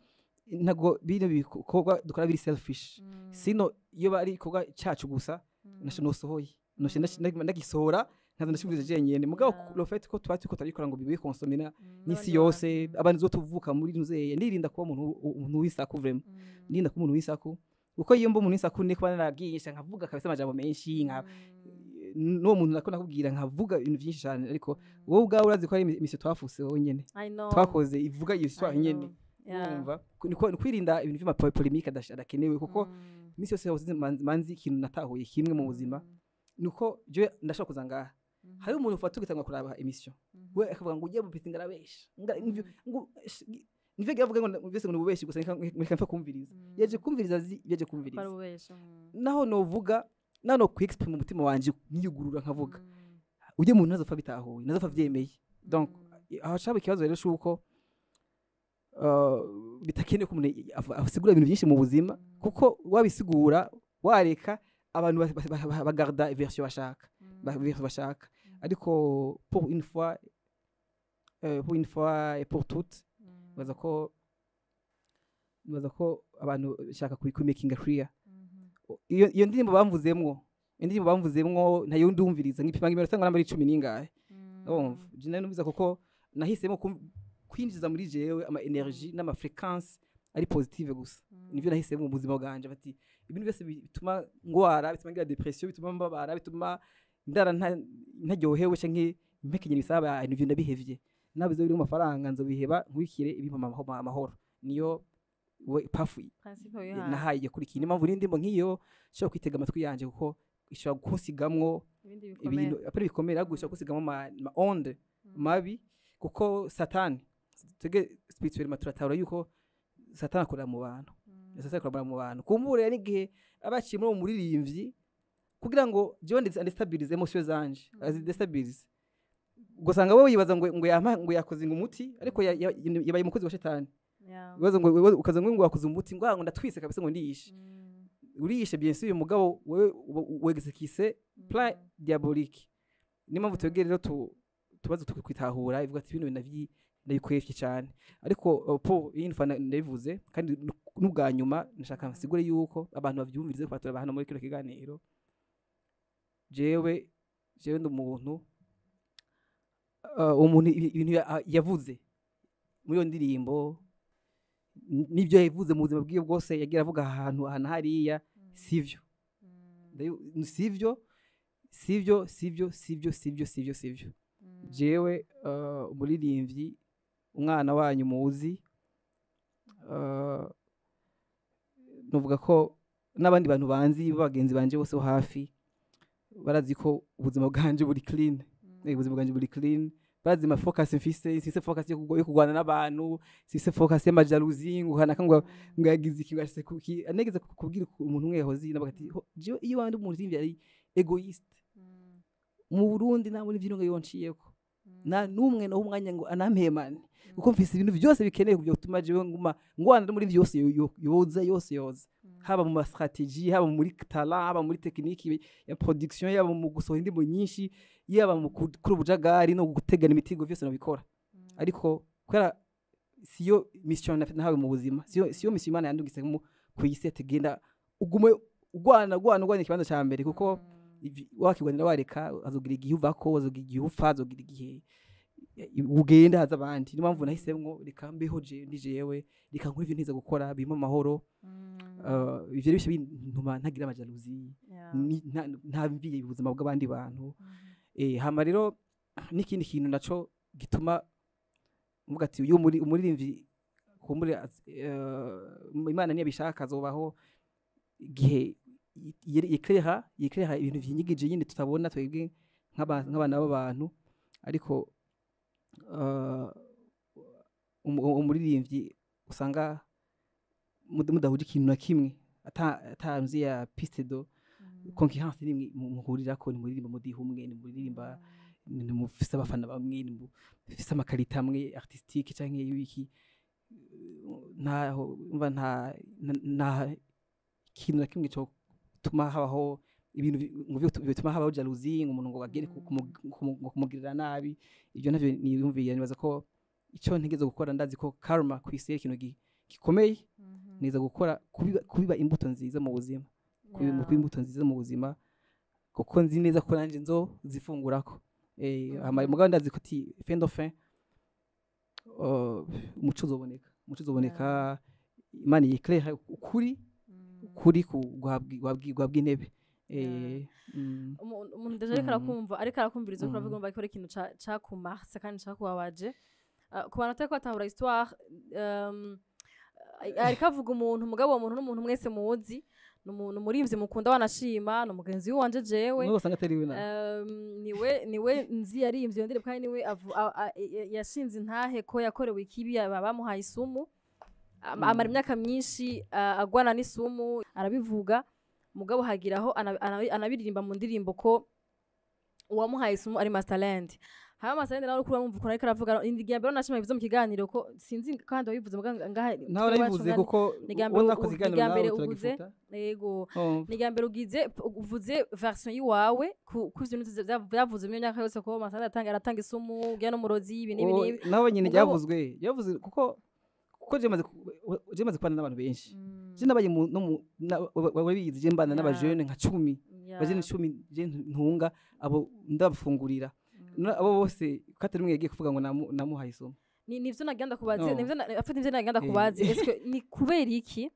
ntago bino bikorwa dukora biri selfish. Sino iyo bari igikorwa cyacu gusa, nasho nosohoye noshe ndagisohora nkaza ndashimiriza jenyene. Mugabo le fait ko tuba turiko turabikora ngo bibe consommé n'isi N'abandi yose, bantu. Abantu zotuvuka muri nuzeye, ndirinda kuba umuntu w'isaku vraiment, ndirinda kuba umuntu w'isaku, kuko iyo mba umuntu w'isaku ni kuba naragisha nkavuga kabisa amajambo menshi, nka n'uwo muntu nako nakubwira nkavuga ibintu byinshi cyane. Ariko wowe ubwawe urazi ko ari émission twafuse wowe nyene I know. twakoze ivuga iyo histoire I know. nyene. Urumva, ni kwirinda ibintu vy'amapolémique adakenewe, kuko iminsi yose hose manzi ikintu natahuye kimwe mu buzima nuko je ndashobora kuza ngaha, hari umuntu ufata ugatangwa kuraba émission, we akavuga ngo ugiye mupiti ngarabesha, ngo nivyo avuga ngo byose ngo nububeshi gusa, reka mpfa kumviriza. Yaje kumviriza, azi yaje kumviriza. Ko ari ububeshi. Naho novuga, naho no kwexprime umutima wanje nkiyugurura nkavuga, ujye muntu ntazopfa bitahuye, ntazopfa vyemeye. Donc aho caba ikibazo rero cuko bitakenewe ko umuntu asigura ibintu byinshi mu buzima, kuko wabisigura wareka abantu bagarda version bashaka, version bashaka. Ariko pour une fois et pour toutes, nibaza ko abantu bashaka kumakinga clear iyo ndirimbo bamvuzemwo, indirimbo bamvuzemwo ntayo ndumviriza nkipima iminota ngana muri 10 n'ingahe. Urumva, je nari numviza kuko nahisemo kwinjiza muri jewe ama énergie n'ama fréquence ari positive gusa. Nivyo nahisemo mu buzima bwanje, bati ibintu byose bituma ngwara, bituma ngira dépression, bituma mbabara, bituma Ndara ntaryohewe canke mpekenye ibisaba, ivyo ndabihevye. Nabizo biri mu mafaranga nzobiheba, nkurikire ibimpa amahoro. Niyo we pafu Principe wihaye. nahaye kurikiye. Niyo mpamvu n'indirimbo nk'iyo nshobora kwitega amatwi yanje, kuko ishobora kunsigamwo ibindi bikomere. Ibintu apari bikomere, ahubwo ishobora kunsigamwo ma onde mabi, kuko Satani, twebwe spirituellement turatahura yuko Satani akorera mu bantu. Satani akorera mu bantu. Kumbure n'igihe abaciye muri uwo muririmbyi kugira ngo jewe andestabilize émotion zanje, azidestabilize, ugasanga wowe wibaza ngo yampa, ngo yakoze ngo umuti, ariko yabaye umukozi wa Shetani. Wibaza ngo ukaza ngo wakoze umuti, ngo ah, ngo ndatwise kabisa, ngo ndiyishe. Uriyishe bien sûr, mugabo wewe wexécuse plan diabolique. Niyo mpamvu twebwe rero tubazo tukwitahura, ivuga ati ibintu ndabikwefye cyane. Ariko po iyi nfa ndabivuze kandi n'ubwa nyuma, ndashaka nsigure yuko abantu bavyumvirize ko batora hano muri kino kiganiro. Jewe ndi umuntu, umuntu ibintu yavuze muri iyo ndirimbo n'ibyo yavuze mu buzima bwiwe bwose yagiye avuga ahantu aha na hariya, sivyo. Sivyo, sivyo, sivyo, sivyo, sivyo, sivyo, sivyo. Jewe umuririmbyi, umwana wanyu muzi, nuvuga ko n'abandi bantu banzi, bagenzi banje bose bo hafi, barazi ko ubuzima bwanje buri clean. Ubuzima bwanje buri clean. Barazi ma focus mfise focus yo kurwana n'abantu, mfise focus y'ama jalousie, ngo kanaka ngo yagize iki, ngo ashise kuki. Anegeze kubwira umuntu umwe yahoze nabaga ati: "Ho, jewe iyo wandi umuririmbyi ari égoïste mu Burundi, nta muri vyino ngo yonciyeko nta numwe no umwanya ngo anampemane, kuko mfise ibintu byose bikeneye kubyo gutuma jewe nguma ngwana no muri vyose yoza yose yoza, haba mu ma stratégie, haba muri talent, haba muri technique ya production, yaba mu gusohora indirimbo nyinshi, yaba mu gukora ubujagari no gutegana imitego, vyose nabikora. Ariko kubera siyo mission nahawe mu buzima, siyo mission Imana yandungitse mu ku isi, ati genda ugume ugwana, ugwana, ugwana ikibanza ca mbere, kuko wakigwanira wareka, azogira igihe uvako, azogira igihe upfa, azogira igihe ugenda haza abandi. Niyo mpamvu nahisemwo reka mbeho je ndi jewe, reka nkore ivyo ntiza gukora bimpa amahoro. Ivyo rero bintuma ntagira ama jalousie, ntamviye ubuzima bw'abandi bantu. Hama rero n'ikindi kintu naco gituma mvuga ati uyu muri umuririmbyi kumbure Imana niyabishaka azobaho igihe yikreha ibintu vy'inyigije nyine tutabona twebwe nk'abana b'abantu. Ariko umuririmbyi usanga mudahuje ikintu na kimwe, atanzi ya piste de concurrence nimwe muhurirako, ntimuririmba mudiha umwe, ntimuririmba, ntimufise abafana bamwe, ntimufise ama qualité amwe artistique canke y'ibiki, ntaho umva nta kintu na kimwe cyo tuma habaho ibintu ngo bituma habaho jalousie, ngo umuntu ngo agere ngo kumugirira nabi. Ibyo navyo niyumviye. Nibaza ko ico ntegeze gukora, ndazi ko karma ku isi ari ikintu gikomeye. Niza gukora kubiba imbuto nziza mu buzima, kubiba imbuto nziza mu buzima, kuko nzi neza ko nanje nzo zifungurako. Hama mugabo ndazi ko ati fin de fin umuco uzoboneka, umuco uzoboneka. Imana yikreha ukuri, ukuri guhabwa intebe. Umuntu déjà ariko arakumva, ariko arakumviriza uko uravuga, umva ko ari ikintu cakumarse kandi cakubabaje. Ku bantu batariko batahura histoire, ariko avuga umuntu, mugabo uwo muntu n'umuntu mwese muzi, ni umuntu umuririmvyi mukunda, wanashima ni umugenzi wanje jewe. N'ubwo usanga atari we na Niwe nzi yarimvye iyo ndirimbo, kandi niwe yashinze intahe ko yakorewe ikibi, bamuhaye isumu. Amara imyaka myinshi agwana n'isumu, arabivuga. Mugabo hagiraho anabiririmba mu ndirimbo ko uwamuhaye isumu ari Masterland. Haba Masterland nawe uriko uramwumva ukuntu ariko aravuga. Ni mbere nashima bivuze mu kiganiro ko sinzi kandi wabivuze muga ngaha. Nawe arabivuze kuko Ni irya mbere uwo nakoze ni ikiganiro irya mbere nawe uguze. turagifuta. Yego. Oh. Ni irya mbere ugize uvuze version yiwawe ku ivyo bintu vyavuze mu myaka yose ko Masterland aratanga isumu, ugira n'umurozi, ibi n'ibi Oh, n'ibi. Nawe nyine Mugabo- byavuzwe kuko je maze kubana n'abantu benshi. Je nabaye mu no mu wabizi, je mbana n'abajene nka 10, abajene 10 je ntunga, abo ndabafungurira. Abo bose ko atari umwe yagiye kuvuga ngo namuhaye isomo. Ni nivyo nagenda kubaza. No. Nivyo afite, nivyo nagenda kubaza. Est-ce que ni kubera iki?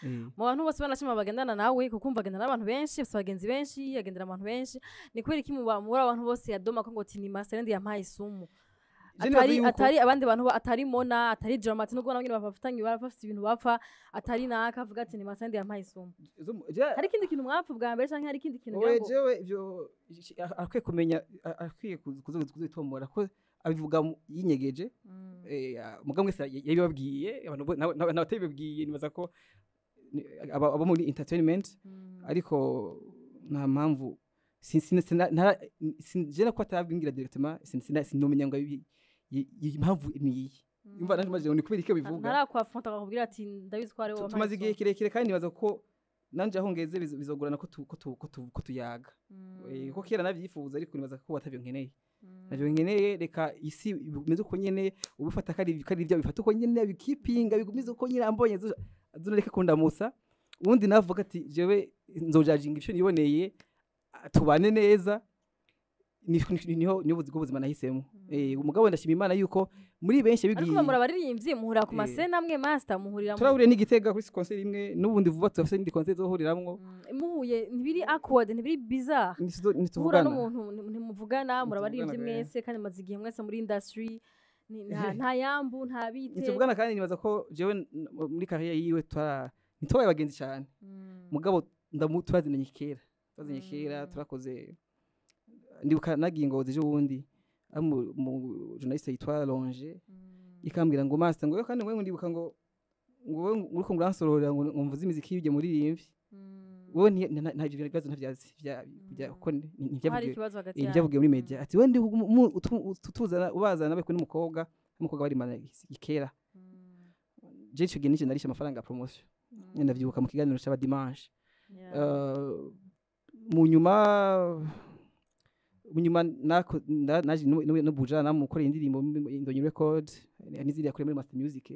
Mu bantu bose banashima bagendana nawe, kuko umva agendana n'abantu benshi, afise abagenzi benshi, agendera abantu benshi, ni kubera iki muri abantu bose yadoma ko ngo ati ni Masterland yampaye isumu? Je nibaza Atari yuko- atari abandi bantu, atari Mona, atari Dramati, nubwo nabo nyene bafitanye, bafite ibintu bapfa, atari naka, avuga ati ni Masterland yampaye isumu. Hari ikindi kintu mwapfa bwa mbere, canke hari ikindi kintu Owe, ngira ngo jewe ivyo akwiye kumenya, akwiye kuzitomora ko abivuga yinyegeje. Mugabo mwese yabibabwiye, abantu n'abatabibabwiye nibaza ko abo muri entertainment. Ariko nta mpamvu, je nako atabimbwira directement, sinomenya ngo impamvu ni iyi. Imva nanje maje ni kubera iki bivuga. Ntarakwafronta akakubwira ati ndabizi ko ari wowe wampaye Tumaze igihe isumu. kirekire, kandi nibaza ko nanje aho ngeze bizogorana ko tuyaga. Ko kera navyifuza, ariko nibaza ko atavyo nkeneye, navyo nkeneye. Reka isi imeze uko nyene, ubifata kari ivyo bifata uko nyene, bikipinga bigumize uko nyene. Ambonye azonareka kundamutsa, ubundi navuga ati jewe nzojajinga ivyo niboneye, tubane neza. Niho bwo buzima nahisemo. Umugabo ndashima Imana yuko muri benshi Ariko bigiye. muri abaririmbyi muhurira ku masena amwe, Master, muhurira Turahuriye n'Igitega kuri concert imwe, n'ubundi vuba turafise n'indi concert zohuriramwo. Muhuye ntibiri awkward, ntibiri bizarre guhura Ntituvugana. n'umuntu ntimuvugana, muri abaririmbyi Ntituvugana, mwese, kandi mumaze igihe mwese muri industry, nta yambu, nta bite? Ntituvugana, kandi nibaza ko jewe muri carrière yiwe ntitwabaye abagenzi cyane. Mugabo turazinanye kera, turazinanye kera. Turakoze, ndibuka nagiye Ngozi ejo bundi, aho mu journaliste yitwa Longe ikambwira ngo Master, ngo kandi ngo ndibuka ngo wowe uriko ngo uransororera ngo mvuze imiziki y'ujye muririmbyi. Wowe nta ivyo bibazo ntavyazi kuko Hari ntivyavugiwe ikibazo hagati yanyu. Ntivyavugiwe muri media, ati we ndi tuzana ubazana bari kumwe n'umukobwa bari mana ikera. Je ico gihe nije narishe amafaranga ya promotion, ndavyibuka mu kiganiro c'aba dimanche. Mu nyuma naje no buja namukoreye indirimbo Indonyi Record n'izindi yakoreye muri Master Music.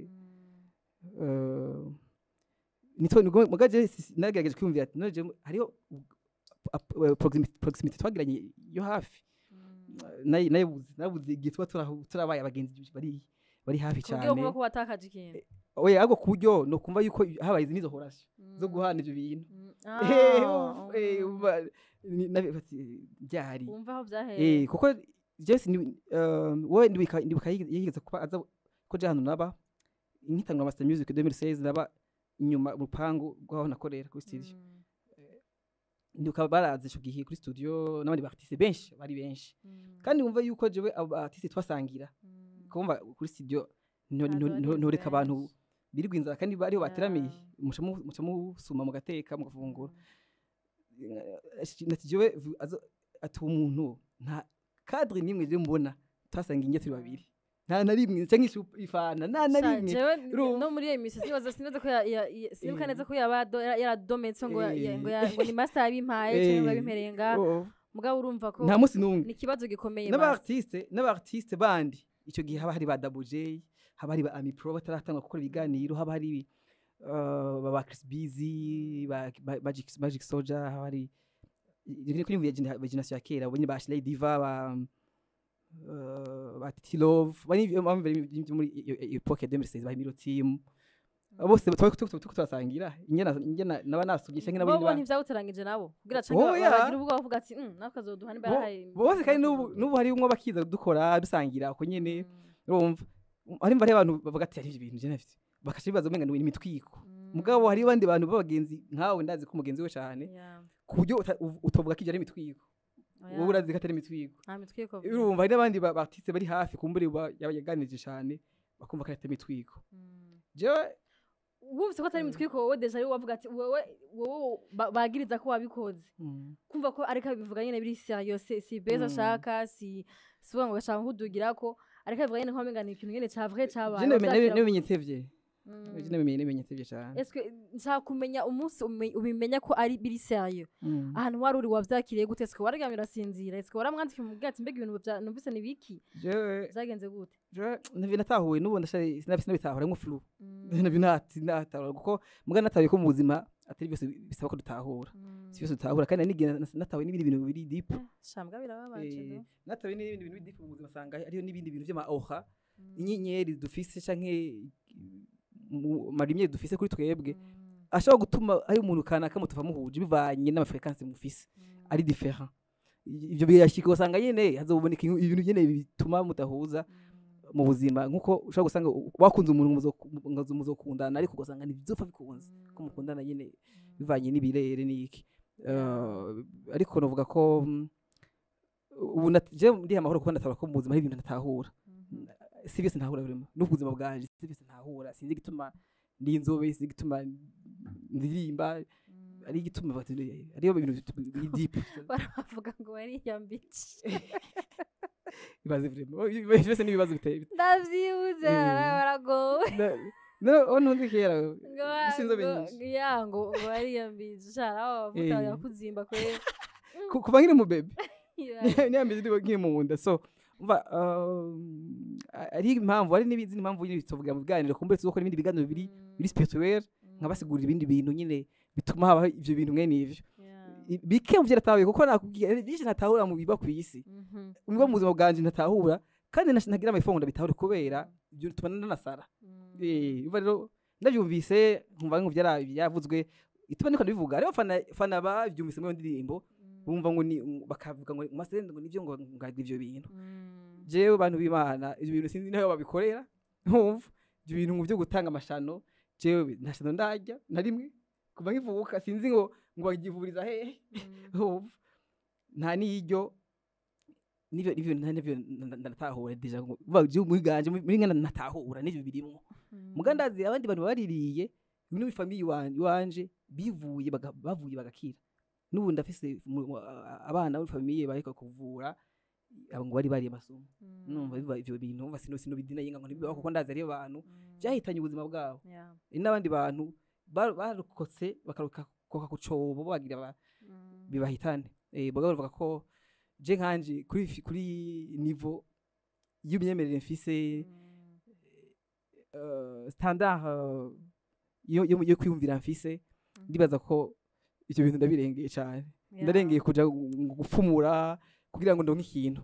Nitwo nubwo mugaje nagerageje kwiyumvira ati none jewe hariho proximity twagiranye yo hafi, nabuze igihe tuba turabaye abagenzi bari hafi Ku buryo cyane. kuba ko watakaje ikintu. Oya, ahubwo ku buryo no kumva yuko habaye izi horasyo zo guhana ivyo bintu. Umva, bati, byari Wumva aho byahereye. Kuko Jesse ni wowe ndibuka yigeze kuba aza ko je hano naba nkitangura Master Music 2016, naba inyuma mu rupangu rw'aho nakorera kuri studio. Ndibuka baraza ico gihe kuri studio n'abandi ba artiste benshi, bari benshi. Kandi wumva yuko jewe abo ba artiste twasangira, kumva kuri studio Haza abagenzi ntoreka abantu benshi. birirwa inzara kandi bariho bateramiye. Muca musuma mugateka mugafungura. Nati jewe ati umuntu nta cadre nimwe je mbona twasanga inge turi babiri, nta na rimwe, canke ifana, nta na Sha, rimwe. jewe Urumva? no muri iyo misi sinibaza ko sinibuka neza ko yaba yaradometse ngo ngo ni Master yabimpaye cyangwa ngo yabimpereye nga. Mugabo urumva ko Nta munsi n'umwe. ni ikibazo gikomeye, Master. N'aba artiste bandi icyo gihe, haba hari ba Double J, haba hari ba Ami Pro bataratangwa gukora ibiganiro, haba hari ba Chris Busy, ba Magic Soldier, haba hari kuri generation ya kera bo nyine, ba Ashley Diva, ba Titi Love, bari muri iyo époque ya 2016, ba Miro Team, bose tuba turasangira ingena naba nasubye canke nabo Bo nyene bo ntivyawuteranyije nabo kugira canke Oya. bagira ubwoba bavuga ati natwe azoduha nimba yarahaye." Bose, kandi n'ubu hari umwe bakiza dukora dusangira uko nyene. Urumva hari mva abantu bavuga ati hari ibintu je nafite, bakaca bibaza umenga ni imitwiko. Mugabo hari abandi bantu b'abagenzi nkawe, ndazi ko umugenzi we cyane, ku buryo utovuga ko ibyo ari imitwiko. Oya. Wowe urazi ko atari imitwiko. Nta mitwiko. Urumva hari n'abandi ba artiste bari hafi, kumbure yaganirije cyane, bakumva ko atari imitwiko. Jewe Wumvise ko atari imitwiko, wowe déjà ari wavuga ati wowe bagiriza ko wabikoze, kumva ko ariko abivuga nyene biri sérieux, si beza ashaka, si uvuga ngo gashaka nkudugira ko ariko abivuga nyene nk'umenga ni ikintu nyene ca vrai cabaye. Je nabimenye ntevye. Je nabimenye ntevye cyane. Est-ce que nshaka kumenya umunsi ubimenya ko ari biri sérieux, ahantu wari uri wavyakiriye gute? Est-ce que wararyamye urasinzira? Est-ce que waramwandikiye umubwira ati mbega ibintu numvise ni biki? Jewe Vyagenze gute? Jewe natahuye n'ubu ndashari sinabitahura nko flou. Nabyo natahura kuko muga natahuye ko mu buzima atari byose bisaba ko dutahura. Si byose dutahura, kandi n'igihe natahuye n'ibindi bintu biri deep. Shambwa birababaje. No? Natahuye n'ibindi bintu biri deep mu buzima, asanga hariyo n'ibindi bintu vy'ama aura, inyenyeri dufise canke marimye dufise kuri twebwe. ashobora gutuma ari umuntu kanaka mutuva muhuje, bivanye n'ama fréquences mufise ari différent. Ivyo birashika, ugasanga nyene hazoboneka ibintu nyene bituma mudahuza mu buzima, nkuko ushobora gusanga wakunze umuntu muzokundana, ariko ugasanga ntibizopfa bikunze ko mukundana nyene, bivanye n'ibirere n'iki. Ariko novuga ko ubu je ndiha amahoro, kuko ndatahura ko mu buzima hari ibintu ntatahura. Si byose ntahura birimo n'ubuzima bwanje, si byose ntahura. Sinzi igituma ndi inzobe, sinzi igituma ndirimba, ari igituma ariyo ibintu biri deep. Baravuga ngo wariyambitse. Ibaze vraiment, byose ni ibibazo biteye. Ndavyibuze. Baragowe. No, oh, ntuzi kera ngo isi inzobe nyinshi. Ya, ngo wariyambitse shara aho bavuga yakuzimba kwera. Kuva nkiri mu bébé niyambitse ndi nkiri mu nda. So umva, ari impamvu, hari n'izindi mpamvu nyine tuvuga mu biganiro, kumbure tuzokora ibindi biganiro biri spirituel, nkabasigurira ibindi bintu nyine bituma habaho ivyo bintu mwene ivyo. Bike mu vyo natahuye, kuko nakubwiye hari byinshi ntatahura mu biba ku isi, biba mu buzima bwanje ntatahura, kandi ntagira amafaranga ndabitahure, kubera ibyo bituma nanasara. Umva rero, ndabyumvise nkumva ngo byavuzwe, ituma niko ndabivuga rero. Fana babyumvise muri iyo ndirimbo, bumva ngo ni bakavuga ngo masende, ngo nivyo, ngo ngagira ivyo bintu. Jewe, bantu b'Imana, ivyo bintu sinzi naho babikorera. Nkumva ivyo bintu ngo byo gutanga amashano, jewe nta shano ndarya na rimwe kuva nkivuka. Sinzi ngo bagivuriza hehe. Nkumva nta n'iryo nivyo nta nivyo ndatahura déjà, ngo uva jewe muri ganje muri ngana natahura nivyo birimwo. Muga ndazi abandi bantu baririye muri famille iwanje bivuye bavuye bagakira. N'ubu ndafise abana muri famille bariko kuvura abo ngo bari bariye amasomo. Numva biva ivyo bintu, numva sino bidina yinga ngo ntibibaho, kuko ndazi ariyo bantu byahitanye ubuzima bwabo. N'abandi bantu barokotse bakarokoka ku cobo bagira bibahitane. Boga bavuga ko je nkanje kuri niveau y'imyemerere mfise, standard yo kwiyumvira mfise, ndibaza ko ivyo bintu ndabirengeye cyane. Ndarengeye kuja gupfumura kugira ngo ndonke ikintu,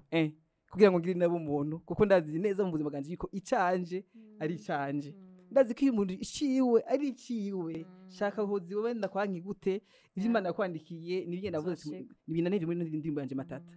kugira ngo ngire nabo umuntu, kuko ndazi neza mu buzima bwanje yuko icanje ari icanje. Ndazi ko iyo umuntu iciwe ari iciwe, shaka hozi wowe ndakwanki gute, ivyo Imana yakwandikiye nibyo navuze ati Bizoshika. Nibintu nivyo muri ndirimbo yanje Matata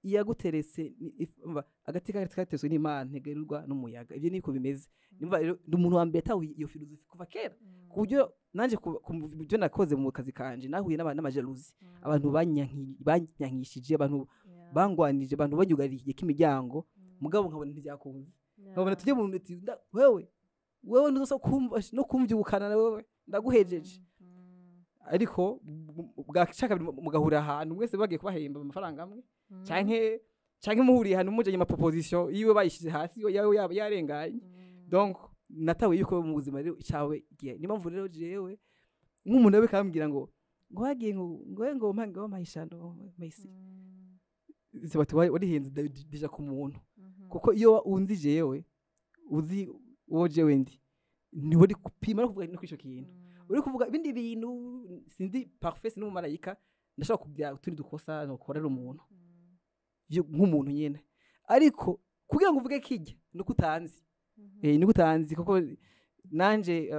iyaguteretse umva, agati kateretswe n'Imana ntegerurwa n'umuyaga. Ivyo niko bimeze. Nimva rero ndi umuntu wa mbere yatahuye iyo philosophie kuva kera, ku buryo nanje ku byo nakoze mu kazi kanje nahuye n'ama jalousies, abantu banyankishije, abantu bangwanije, abantu banyugariye k'imiryango, mugabo nkabona ntibyakunze, nkabona tujye mu ati wewe wewe ntuzosa kumva no kumvyukana na wewe ndaguhejeje. Ariko bwaca kabiri mugahurira ahantu mwese bagiye kubahemba amafaranga amwe, canke muhuriye ahantu mujanye ama proposition yiwe bayishize hasi, yawe yaba yarenganye. Donc natawe yuko mu buzima rero icawe igihe niyo mpamvu rero jewe nk'umuntu we kambwira ngo wagiye ngo mpa ngo mpayishano mpayisi bati warihenze déjà ku muntu, kuko iyo unzi jewe, uzi uwo jewe ndi, niwe uri gupima no kuvuga no kuri ico kintu uri kuvuga ibindi bintu. Sindi parfait, sindi umumarayika, ndashobora kugira utundi dukosa nokorera umuntu nk'umuntu nyene, ariko kugira ngo uvuge kijya nuko utanzi, nuko utanzi, kuko nanje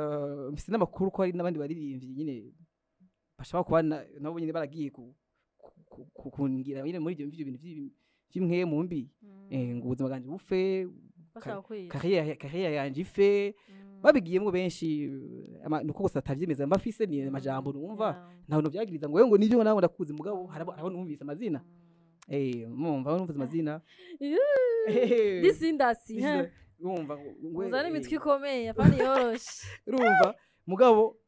mfise n'amakuru ko hari n'abandi baririmbyi nyine bashobora kuba nabo nyine baragiye kungira nyine muri ibyo bintu vy'impwemu mbi, ngo ubuzima bwanje bupfe, bashaka kwica, carrière yanje ife. Babigiyemwo benshi, nuko gusa atavyemeza mbafise ni amajambo numva. Ntawe novyagiriza ngo wewe ngo nivyo, nawe ndakuzi, mugabo harabo numvise amazina, mumva numvise amazina. This industry, huh? Urumva Muzane imitwe ikomeye, apana yoroshe. Urumva, mugabo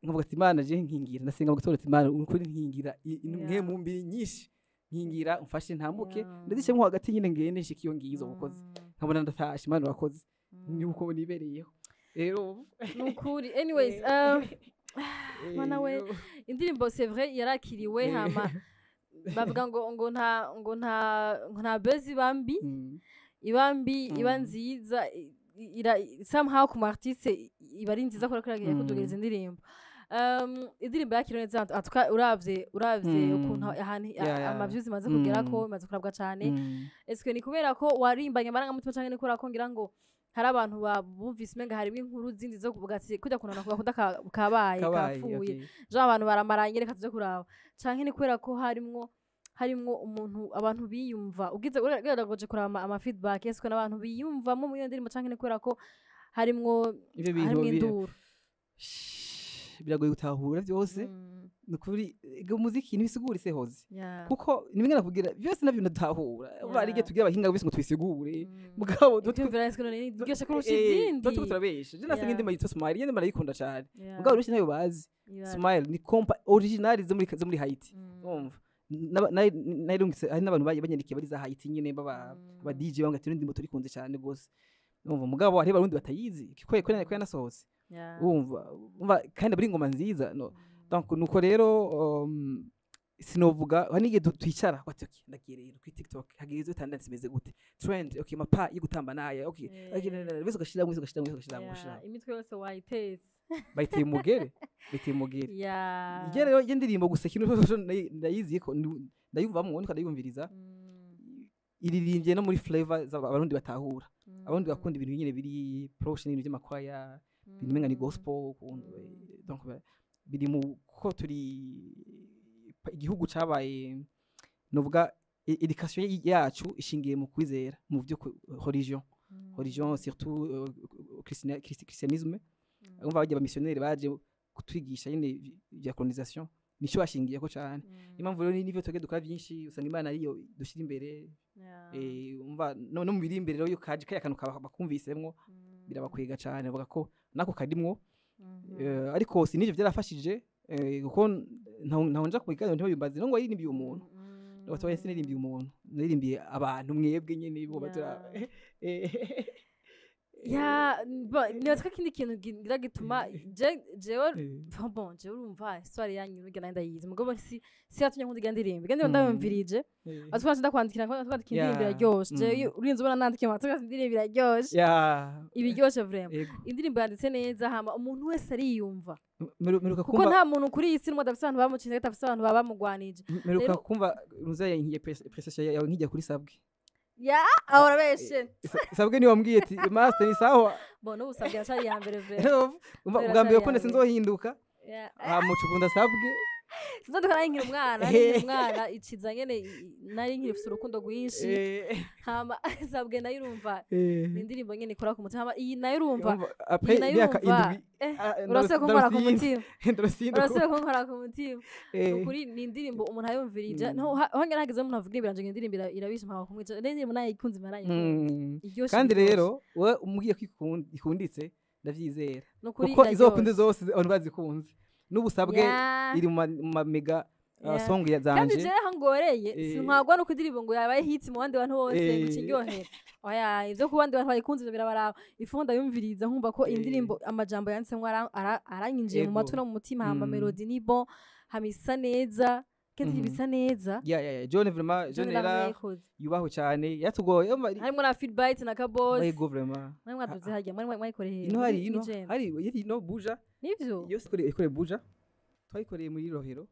nkavuga ati Imana je nkingira, ndasenga mu gitondo ati Imana ukuri nkingira impwemu mbi nyinshi, nkingira umfashe ntambuke, ndazishemwo hagati nyine ngende nshike iyo ngizo bukoze, nkabona ndatashe. Imana urakoze, ni uko nibereyeho rero. Nukuri. Anyways, Mana we, indirimbo c'est vrai yarakiriwe, hama bavuga ngo nta buzz iba mbi, iba mbi iba nziza, ira somehow ku artiste iba ari nziza kubera ko yagiye kudugereza indirimbo. Indirimbo yakiriwe neza en tout cas, uravye ukuntu ahantu ama views imaze kugerako, imaze kurabwa cane. Est-ce que ni kubera ko warimbanye amarangamutima, canke ni kubera ko ngira ngo Hari abantu bumvise umenga harimo inkuru zindi zo kuvuga ati kujya kunana kuba kabaye Kabaye, kapfuye, okay. jo abantu baramaranye, reka tuje kuraba, canke ni kubera ko harimwo umuntu abantu biyumva ugize ugerageje kuraba ama feedback, ese n'abantu biyumvamo muri iyo ndirimbo, canke ni kubera ko harimwo Ivyo bintu harimwo induru? Biragoye gutahura byose. Ni ukuri ega umuziki ntibisiguritse hose, kuko ni bimwe nakubwira byose navyo ndatahura. Hari igihe tugira abahinga bose ngo tubisigure, mugabo Ibyumvira ese none iryoshe kurusha izindi. Tuba turiko turabesha. Je nasenga indirimbo yitwa Smile, iyo ndirimbo ndayikunda cane, mugabo benshi ntayo bazi. Smile ni kompa original zo muri Haiti. Umva, narungitse, hari n'abantu banyandikiye bari za Haiti nyene, baba aba DJ, bambwira ati indirimbo turikunze cyane gose. Umva, mugabo hariho abarundi batayizi ko yanasohotse. Umva kandi bari ingoma nziza, no donc nuko rero sinovuga. Hari n'igihe twicara bati okay, ndagiye rero kuri TikTok, hagiye izo tendance imeze gute, trend, okay, mapa yo gutamba naya, okay, okay, wese ugashiramo, wese ugashiramo, wese ugashiramo, ugashiramo. Imitwe yose wayitetse. Bayiteye umugere, bayiteye umugere. Ijya rero iyo ndirimbo gusa, ikintu cyose ndayizi ko ndayumvamwo, niko ndayumviriza, iririmbye no muri flavor z'abarundi batahura. Abarundi bakunda ibintu nyine biri proche n'ibintu by'amakwaya, ibintu umenga ni gospel ukuntu, donc biri mu ko turi igihugu cabaye, novuga education yacu ishingiye mu kwizera, mu byo religion, surtout christianisme. Umva, bajya abamissionnaire baje kutwigisha nyine bya colonisation, nico bashingiyeko cane. Impamvu rero n'ivyo twebwe dukora byinshi usanga Imana ariyo dushyira imbere. Umva, no mu biri imbere rero, iyo kaje kariya kantu bakumvisemwo, birabakwega cane, bavuga ko nako karimwo. Ariko si n'ivyo byarafashije, kuko ntaho nja ku biganiro ntibabimbaze no ngo waririmbiye umuntu. Batoya, sinaririmbiye umuntu, naririmbiye abantu mwebwe nyene bo batura. Ya, nibaza ko ikindi kintu gira gituma jewe, bon, jewe urumva histoire yanyu n'urya nayo ndayizi, mugabo si yatumye nkunda irya ndirimbo. Irya ndirimbo ndayumvirije, atwa ndakwandikira ngo twandika indirimbo iraryoshe. Jewe urinze ubona nandikiye ngo twandika indirimbo iraryoshe, ibiryoshe vraiment. Indirimbo yanditse neza, hama umuntu wese ariyumva, Mperuka kuko kumva nta muntu kuri iyi si n'umwe adafise abantu bamucinze, adafise abantu baba bamugwanije. Mperuka kumva ruza ya prestation yawe nkijya kuri Sabwe. Ya, ahora beshe. Sabwe niwe wambwiye ati master ni sawa. Bon, n'ubu Sabwe yacari iya mbere vraiment. Umva, Kubera ubwa mbere atari ko iya mbere. sinzohinduka, hamuca ukunda Sabwe. Sinzoduka nari nkiri umwana, nari nkiri umwana iciza nyene, nari nkiri ufise urukundo rwinshi. Hama Sabwe nayo urumva ni indirimbo nyene ikora ku mutima. Hama iyi nayo urumva, Umva, après iyi nayo imyaka urumva, 7, urasubiye kunkora ku mutima, ndarusinda. Urasubiye kunkora ku mutima. Ni ukuri ni indirimbo umuntu ayumvirije hongera hageze umuntu avuga indirimbo yanje, indirimbo irabisha mpaka kumwica. Rero indirimbo nayikunze, narayikunze, iryoshe, Kandi iryoshe. rero wowe umubwiye ko ikunditse, ndavyizera, Ni ukuri kuko izo iraryoshe. wakunze zose abantu bazikunze n'ubusabwe iri mu ma mega song ya Kandi zanje. jewe aho ngoreye, sinkwagwa nuko indirimbo ngo yabaye hit mu bandi bantu bose ngo ikindyohera. Oya, ivyo ku bandi bantu bayikunze ivyo birabaraba. Ifu ndayumviriza nkumva ko indirimbo amajambo yanditsemwo aranyinjiye mu matwi no mu mutima. Hama melody ni bon, hama isa neza kandi bisa neza. Ya, John vraiment, John John era yarakoze. yubahwe cyane, yatugoye. Umva, Harimwo na Feedbite na Kabos. Yego, vraiment. Mwari mwaduze harya, mwari mwayikoreye Ino hari ino Ijembe. hari yari ino Buja. Nivyo. Yose ikoreye Buja, twayikoreye muri Rohero.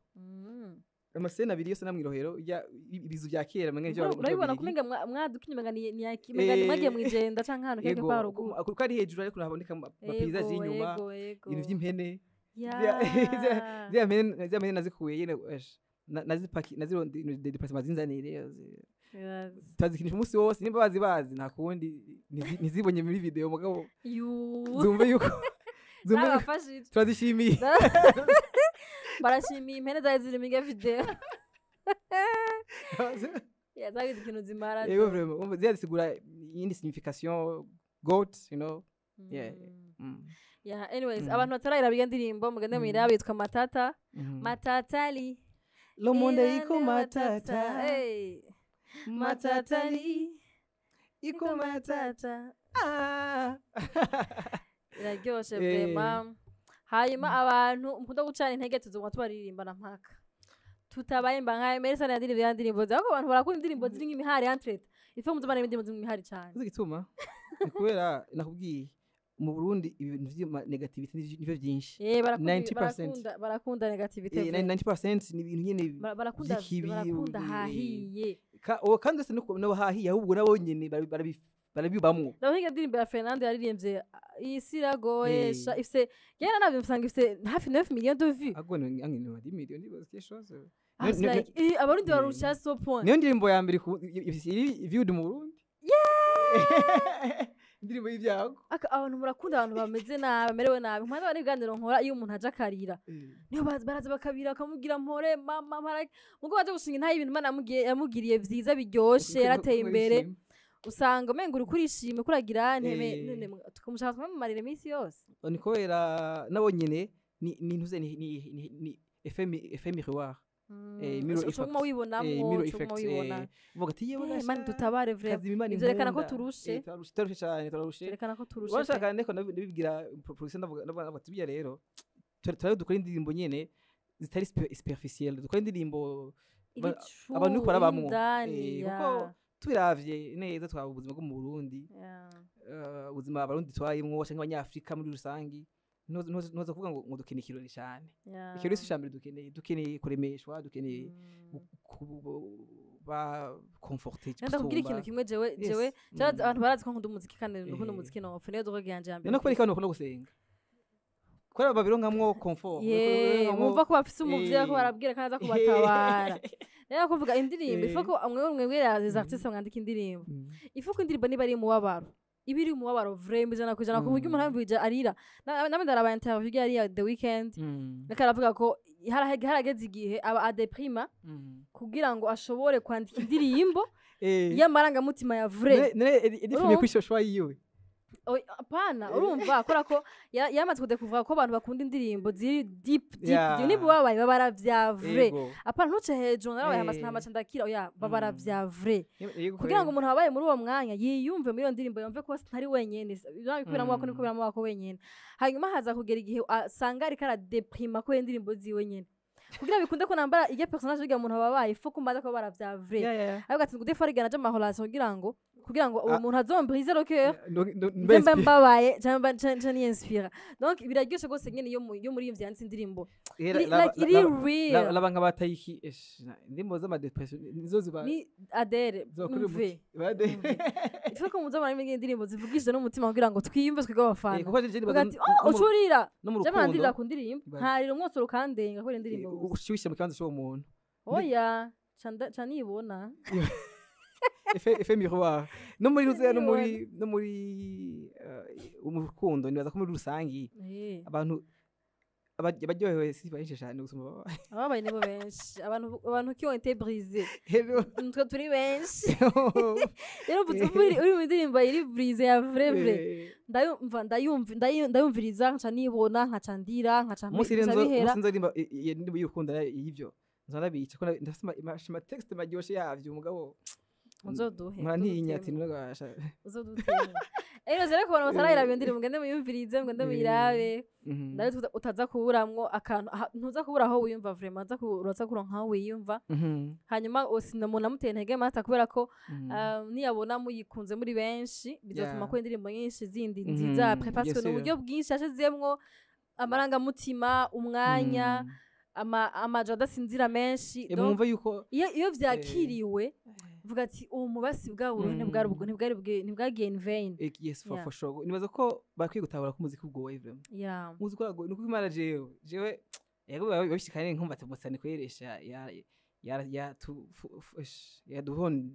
Amascène abiri yose namwe Rohero ya ibizu bya kera mwe byo. Urabibona ko umenga mwadukinye, umenga ni mwagiye mwijenda canke ahantu keke kwa ruguru. Kuko ari hejuru, ariko haboneka amapaysage y'inyuma, Yego. ibintu by'impene. Ziriya mpene nazikuye nyene, esh, nazipaki nazironde déplacement zinzanire, twazikinisha umunsi wose. Nimba bazi nta kundi, ntizibonye muri video, mugabo zumve yuko Zarabafashije. turazishimiye. Barashimiye impene zari ziri muri iyo video. Ya, zagize ikintu zimara. Yego, vraiment. Umva, ziriya zisigura iyindi signification, goat. Yeah. Yeah, anyways, abantu batarayiraba iyo ndirimbo, mugende muyirabe, yitwa Matata. Matatali. Le monde iko matata. Hey. Matatali iko matata. Matata. Ah. Iraryoshe vraiment. Hanyuma abantu mukunda gucana intege, tuzoguma tubaririmbana mpaka tutabaye mba nka Emerson yandirimbo ya ndirimbo, ariko abantu barakunda indirimbo ziri nk'imihari entre ife muzobana indirimbo ziri nk'imihari cyane. Uzi igituma? Ni kubera nakubwiye, mu Burundi ibintu vy'ama negativity nivyo byinshi. Barakunda. 90%. Barakunda negativity. 90% ni ibintu nyene Barakunda vy'ikibi, barakunda hahiye. Oh, kandi ese no hahiye, ahubwo nabo nyene Barabibamwo. Ndabona iyo ndirimbo ya Fernando yaririmbye, "Isi iragoye." Eh. Sha ifise, yera navyo usanga ifise hafi 9 millions de vues. Ahubwo ni angene bari miliyoni quelque chose. I was like, Abarundi barusha so point. Niyo ndirimbo ya mbere iri viewed mu Burundi, indirimbo y'ibyago. Abantu murakunda abantu bameze nabi, bamerewe nabi. Mpande bari ibiganiro nkora, iyo umuntu aje akarira, niyo baraza bakabira, bakamubwira mpore mama mpara, mugo baje gushinga intahe ibintu Imana yamugiriye vyiza biryoshe, yarateye imbere, usanga umenga uri kurishima kuragira nteme. Eh. None tukamushaka twamamamarira iminsi yose. Ni kubera nabo nyene ni ntuze ni effet miroir. Mirror Ucuma effect. wibonamwo. Mirror Ucuma effect. wibona. Uvuga ati yewe Eh, Imana dutabare vraiment. kazima Imana Ivyo vyerekana ko inkunda. turushe. Turarushe, turarushe cyane, turarushe. Vyerekana ko turushe pe. Urashaka ndeko ndabibwira producer, ndavuga ati bijya rero turabe dukora indirimbo nyene zitari superficielle, dukora indirimbo Iri abantu true, niko barabamwo. iri indani, Kuko tubiravye neza, twaba ubuzima bwo mu Burundi, ubuzima Abarundi twayimwo canke Abanyafrika muri rusangi, ntuza kuvuga ngo dukeneye ikirori cyane. Ikirori si icambere dukeneye. Dukeneye kuremeshwa, dukeneye kuba conforté. Ndakubwira ikintu kimwe jewe. Yes. Jewe abantu barazi ko nkunda umuziki kandi nkunda umuziki, nopfa niyo drogue yanje ya mbere. No kubera ko abantu bakunda gusenga, kubera babironkamwo confort. Ye, mwumva ko bafise umuvyeyi ko barabwira kandi aza kubatabara. Rero kuvuga indirimbo, ifa ko mwebwe les artistes mwandika indirimbo, ifa ko indirimbo niba ari umubabaro, iba iri umubabaro vraiment 100%, ku buryo umuntu yumvije arira. Namwe ndaraba interview yari ya The Weeknd, ariko aravuga ko harageze igihe aba adeprima kugira ngo ashobore kwandika indirimbo y'amarangamutima ya vrai. Edifime kwishyoshwa yiwe. Apana, urumva kubera ko yamaze kudekuvuga ko abantu bakunda indirimbo ziri deep deep. Deep. Niba babaye babara vya vrai. Apana ntuce hejuru narabaye amaca ndakira, oya, babara vya vrai kugira ngo umuntu wabaye muri uwo mwanya yiyumve muri iyo ndirimbo, yumve ko ntari wenyene, bikubiramo wako niko biramo wako wenyene. Hanyuma haza kugera igihe asanga ariko aradeprima kubera indirimbo ziwe nyene, kugira bikunde ko nambara iryo personnage y'urya muntu wababaye, faut ko mbanza kubabara vya vrai. Ariko ati ngo des fois rigana aja relation kugira ngo uwo muntu azombrise le cœur, nze mba mbabaye cyangwa nca niyinspira. Donc biraryoshe rwose nyene iyo muririmbyi yanditse indirimbo like iri real. Laba nk'abatayiki indirimbo z'amadepression nizo ziba Ni Adele. zibakora Umve. Bade. Ifu ko muzabona indirimbo zivugishije n'umutima kugira ngo twiyumve twebwe abafana. Kuko je Uvuga ati oh, ucurira. No mu Je ndirira rukundo ku ndirimbo, Ibaze. nkarira umwotsi ukandenga kubera indirimbo gusa. Ushyushye mu kibanza cy'uwo muntu. Oya, ca nibona. Effet miroir no muri ruzeya, no muri mu rukundo, nibaza ko muri rusangi abantu abaryohewe si benshi cyane gusumba ababaye. Ababaye nibo benshi, abantu qui ont été brisés. Rero Nitwe turi benshi. Rero uvuze uri mu ndirimbo iri brisé ya vrai vrai, ndayumva, ndayumviriza nkaca nibona, nkaca ndira, nkaca umunsi rero nkaca bihera. Umunsi nzoririmba iyo ndirimbo y'urukundo y'ivyo nzanabica ko ndafise ama texte maryoshe yavyo, umugabo Uzoduhe. Murantinya ati nuragasha. Uzodutema rero zere ku bantu batarayiraba iyo ndirimbo, mugende muyumvirize, mugende muyirabe. Ndabizi utaza kuburamwo akantu, ntuza kubura aho wiyumva vraiment, uraza kuronka aho wiyumva. Hanyuma umuntu amuteye intege Master, kubera ko niyabona muyikunze muri benshi, bizotuma ko indirimbo nyinshi zindi nziza après, parce que Bien ni sûr. uburyo bwinshi yashizemwo amarangamutima, umwanya, amajo adasinzira menshi. Donc, Mwumva yuko iyo vyakiriwe, vuga ati uwo mubasi bwa buruhe ntibwagiye in vain. Yes, for, for sure. Nibaza ko bakwiye gutahura ko umuziki ugoye vraiment. Umuziki uragoye, nuko Imana jewe yego babishikane nkumva ati umusani kweresha ya ya tu yaduhon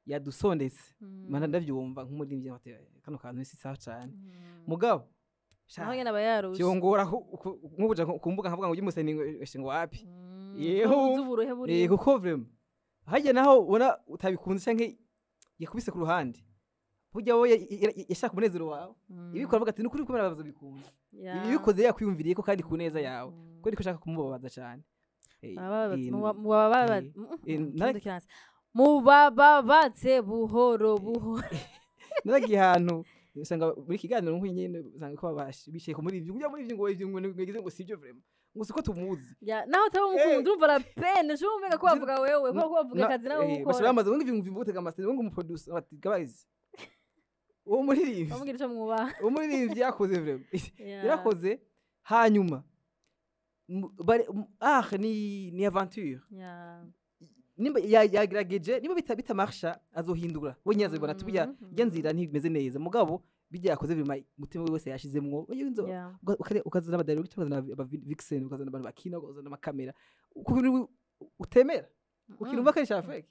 yadusondetse. Mana, ndavyumva nk'umuririmbyi ati kano kantu si sawa cane, mugabo Naho nyene aba yarushe. Vyongora nk'ubuja ku mbuga nkavuga ngo umusani ngo eshe ngo wapi. Yeho. Uzi uburuhe buri Kuko vraiment harya naho ubona utabikunze canke yakubise ku ruhande, burya wowe yashaka umunezero wawe, ibikora avuga ati nukuri kubera babaza bikunze, ibikoze yakwiyumviriye ko kandi ku neza yawe, kuko niko ushaka kumubabaza cyane. Mubababatse buhoro buhoro. Naragiye ahantu usanga muri kiganiro nk'uyu nyene, usanga ko bicaye ku muri ivyo ujya muri ivyo ngo ivyo ngo ngize ngo sivyo vraiment, ngo siko tumuzi. Ya, naho utaba umukunda, urumva la peine ushobora umenga ko bavuga wewe, ko bavuga akazi nawe Bashobora ukora. bamaze ngo ivyo ngo gutega amaseri ngo umuproducer bati guys, uwo muririmbyi Bamubwira ico mwubaha. Uwo muririmbyi yakoze vraiment, yarakoze. Hanyuma ni aventure. Nimba yagerageje, niba bitamarsha, azohindura we nyine, azobibona ati burya ijya nzira ntimeze neza. Mugabo bijya yakoze bima umutima we wese yashizemwo. Ukazana aba director, ukazana aba vixen, ukazana abantu bakina, ukazana amakamera, kuko ibintu utemera ukintu ko ari fake.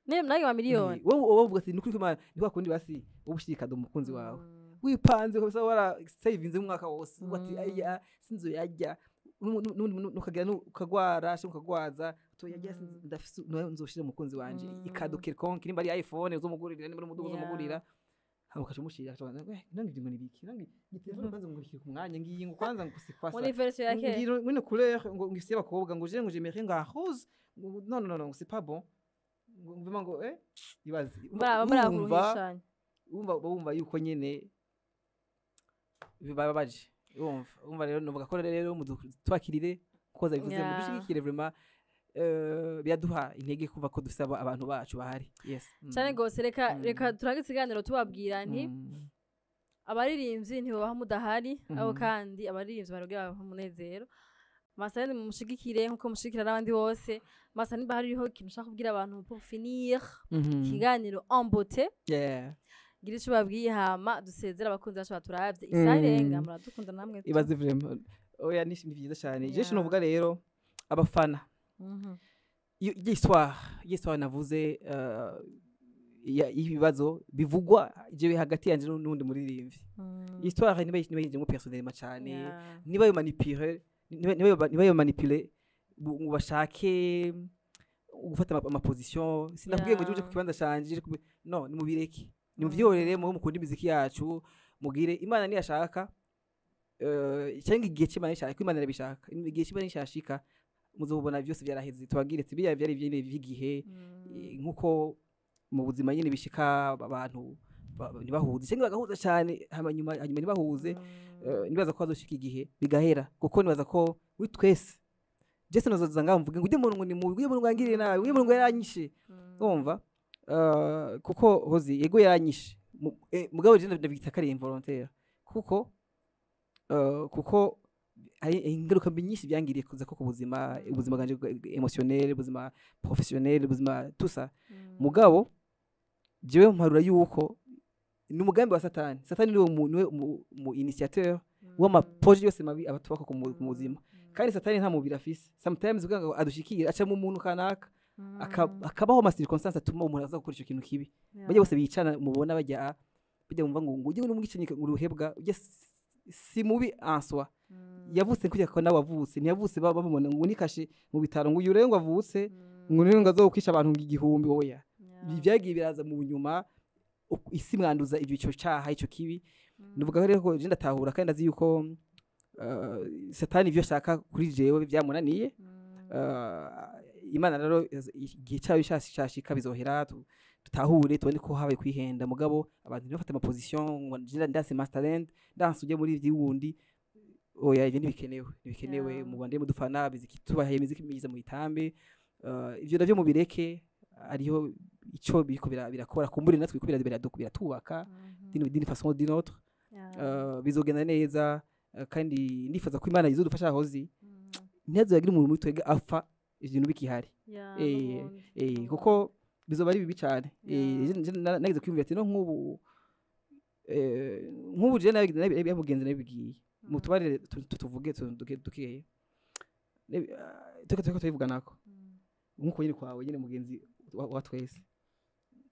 Niyo nayo wa miliyoni. Wowe uvuga ati nukuri kw'Imana, ni kwa kundi basi wowe ushirikada umukunzi wawe, wipanze kabisa, wara savinze umwaka wose, uvuga ati aya sinzo yajya nukagira ukagwara cyangwa ukagwaza to yajya, ndafise nzoshira umukunzi wanje i cadeau quelconque, nimba ari iPhone uzomugurira, nimba ari umuduga uzomugurira, hama ukaca umushira, akaca nange ibyo ngo nibiki, nange ni telefone kwanza ngo bikiri ku mwanya ngiyi, ngo kwanza ngo sikwasa muri version ya kera. Ngira ngo couleur ngo ngisi y'abakobwa, ngo je ngo j'aimerais ngo rose, ngo non, non, non, c'est pas bon, ngo vraiment ngo ibaze. Muraba murakuruhishanya. Wumva yuko nyene bibabaje. Wumva rero novuga ko rero twakirire kuko zabivuze, mudushigikire vraiment, biraduha intege kuva ko dufise abantu bacu bahari, yes. Cyane gose. Reka reka turangize ikiganiro tubabwira nti abaririmbyi ntibabaho mudahari abo, kandi abaririmbyi barogira babaha umunezero. Masani mumushigikire nkuko mushigikira n'abandi bose. Masani, nimba hariho ikintu ushaka kubwira abantu pour finir ikiganiro en beauté, gira ico babwiye, hama dusezere abakunzi bacu baturavye isaha irenga. Muradukunda namwe tu. Ibaze vraiment. Oya, ni vyiza cyane. Je novuga rero abafana, iyo histoire navuze y'ibibazo bivugwa jewe hagati yanje n'uwundi muririmbyi, histoire niba yinjiyemo personnellement cyane, niba yo manipule ngo bashake gufata ama position, sinakubwiye ngo uje ku kibanza canje, no nimubireke, nimuvyorere, mube mukunda imiziki yacu, mugire Imana niyashaka, cyangwa igihe cy'Imana nishaka, ko Imana irabishaka, igihe cy'Imana nishashika muzobona byose byaraheze. Tubabwire ati biriya byari byari by'igihe, nkuko mu buzima nyine bishika abantu ntibahuze cyangwa bagahuza cyane, hanyuma ntibahuze. Nibaza ko hazoshika igihe bigahera, kuko nibaza ko muri twese jese nazoza ngaho mvuge ngo ujye muntu ngo ni mubi, ujye muntu ngo yangiriye nabi, ujye muntu ngo yaranyishe. Urumva, kuko hozi yego yaranyishe. Mugabo je ndabyita ko ari involontaire, kuko hari ingaruka mbi nyinshi byangiriye kuza ko ku buzima, ubuzima bwanje émotionnel, ubuzima professionnel, ubuzima tout ça. Mugabo jewe mparura yuko ni umugambi wa Satani. Satani niwe niwe mu initiateur w'ama projet yose mabi abatubaka ku buzima. Kandi Satani nta mubiri afise. Sometimes kugira ngo adushikire aca mu muntu kanaka, akabaho ama circonstances atuma umuntu aza gukora ico kintu kibi. Bajya bose bicana mubona, bajya bumva ngo ujye n'umwicanyi, ngo uruhebwa ujye si mubi en soi. Yavutse kujya ko nawe wavutse, ntiyavutse bamubona ngo nikashe mu bitaro, ngo uyu rero ngo avutse ngo niwe ngo azokwisha abantu ngo 1000. Oya, ibi byagiye biraza mu nyuma, isi mwanduza ibyo, ico caha, ico kibi. Nuvuga rero ko je ndatahura kandi ndazi yuko Satani ivyo ashaka kuri jewe byamunaniye. Imana rero igihe cyayo cyashika bizohera, dutahure, tubone ko habaye kwihenda. Mugabo abantu ntibafate ama position ngo njira ndase Masterland, ndanse ujye muri iby'uwundi. Oya, ibyo ntibikenewe, ntibikenewe. Mu Rwanda mudufana biziki, tubahaye imiziki myiza mu itambe. Ivyo navyo mubireke, hariho ico biriko birakora, kumbure natwe biriko biratubaka d'une façon ou d'une autre. Bizogenda neza. Kandi ndifuza ko Imana izodufasha hozi, ntihazoyagira umuntu muri twebwe apfa ibintu bikihari, kuko bizoba ari bibi cyane. Nageze kwiyumvira ati no nk'ubu je nabigenze nabigiye mutubarire, tuvuge dukeye tuke tubivuganako nkuko nyine kwawe nyine mugenzi wa twese.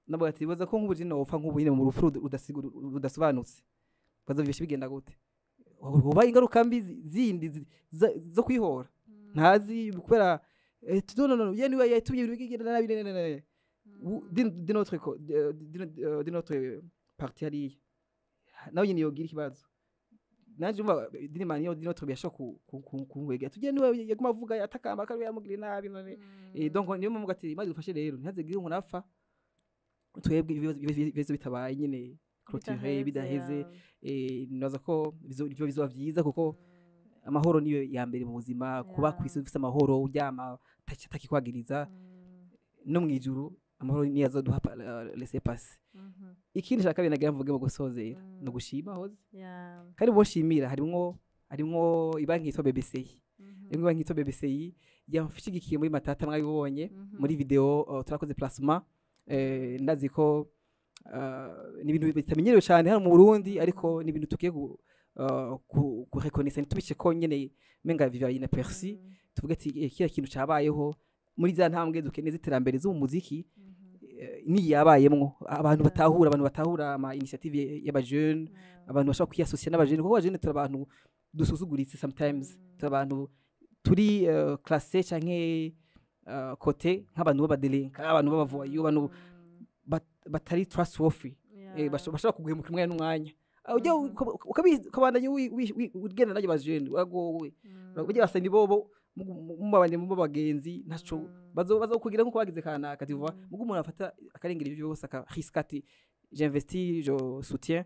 Nabwo ati baza ko nk'ubu je nopfa nk'ubu nyine mu rupfu rudasobanutse, bazovyesha bigenda gute? Hoba ingaruka mbi zindi zo kwihora ntazi kubera no, no, no, yeni yatumye ibintu bigenda nabi nabi. D'une autre partie hariya nawe nyine yogira ikibazo, nanje umva d'une manière d'une autre birashobora kunkwegera tujye niwe yaguma avuga atakamba ko ariwe yamugiriye nabi none. Donc niyo mpamvu ati Imana idufashe rero ntihazegire umuntu apfa twebwe ibibazo bitabaye nyine clôturé, bidaheze. Nibaza ko ivyo bizoba vyiza, kuko amahoro niyo ya mbere mu buzima. Kuba kwisi ufise amahoro, uryama atakikwagiriza, no mwijuru amahoro niyo azoduha laisser passer. Ikindi nshaka kabiri nagira mvuge mu gusozera no gushima hoze, kandi bo nshimira harimwo ibanki yitwa BBCI, harimwo ibanki yitwa BBCI. Yamfishigikiye muri Matata, mwabibonye muri video, turakoze placement. Ndazi ko ni ibintu bitamenyerewe cyane hano mu Burundi, ariko ni ibintu tugiye ku reconnaisse, ntitubishe ko nyene menga biba inaperçu. Tuvuge ati kiriya kintu cabayeho muri za ntambwe dukeneye z'iterambere zo mu muziki, ni yabayemwo abantu batahura, abantu batahura ama initiative y'aba jeune, abantu bashobora kwiyassocia n'aba jeune, kuko aba jeune turi abantu dusuzuguritse sometimes, turi abantu turi classé canke côté nk'abantu b'aba délinquants, abantu b'aba voyous, abantu batari trustworthy, bashobora kuguhemuka umwanya n'umwanya. Ah, ujya ukabandanya ugenda n'ayo bajene, uragowe. Ujya basa ni bobo mubabanye mu bagenzi, ntaco bazokugira nkuko bagize kanaka, tu vois. Mugu umuntu afata akarengera ibyo byose, aka risque ati j'investis, je soutiens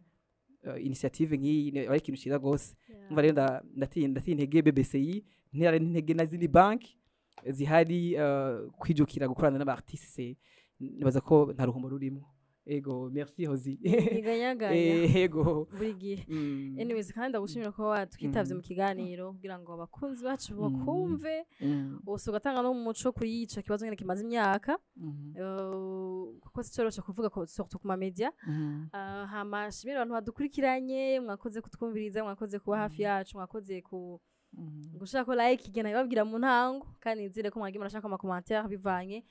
initiative nk'iyi, ari ikintu ciza gose. Umva rero, ndatinya intege BBCI, ntera intege n'izindi banki zihari kwijukira gukorana n'aba artiste. Nibaza ko nta ruhombo rurimo. Ego, merci Hozi. Ntiganyaganya. Ego. Buri gihe. Anyways, kandi ndagushimira ko watwitavye mu kiganiro kugira ngo abakunzi bacu bakumve, ubu ugatanga no muco kuri ico kibazo nyene kimaze imyaka, kuko si coroshe kuvuga ko surtout ku ma media. Hama nshimire abantu badukurikiranye, mwakoze kutwumviriza, mwakoze kuba hafi yacu, mwakoze ku gushaka ko like igena ibabwira mu ntango, kandi nizere ko mwagiye murashaka ama commentaire bivanye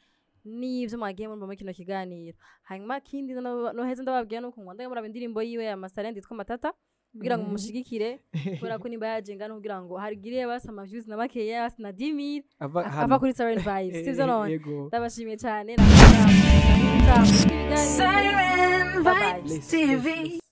n'ivyo mwagiye murumva muri kino kiganiro. Hanyuma kindi noheza ndababwira nuko ngo ndamuraba indirimbo yiwe ya Masterland yitwa Matata, kugira ngo mumushigikire, kubera ko nimba yaje ngano kugira ngo harigire basi ama views na makeya, basi na 10,000 ava ava kuri Siren Vibes, sivyo none? Yego. Ndabashimiye cyane. Siren Bye bye. Vibes TV.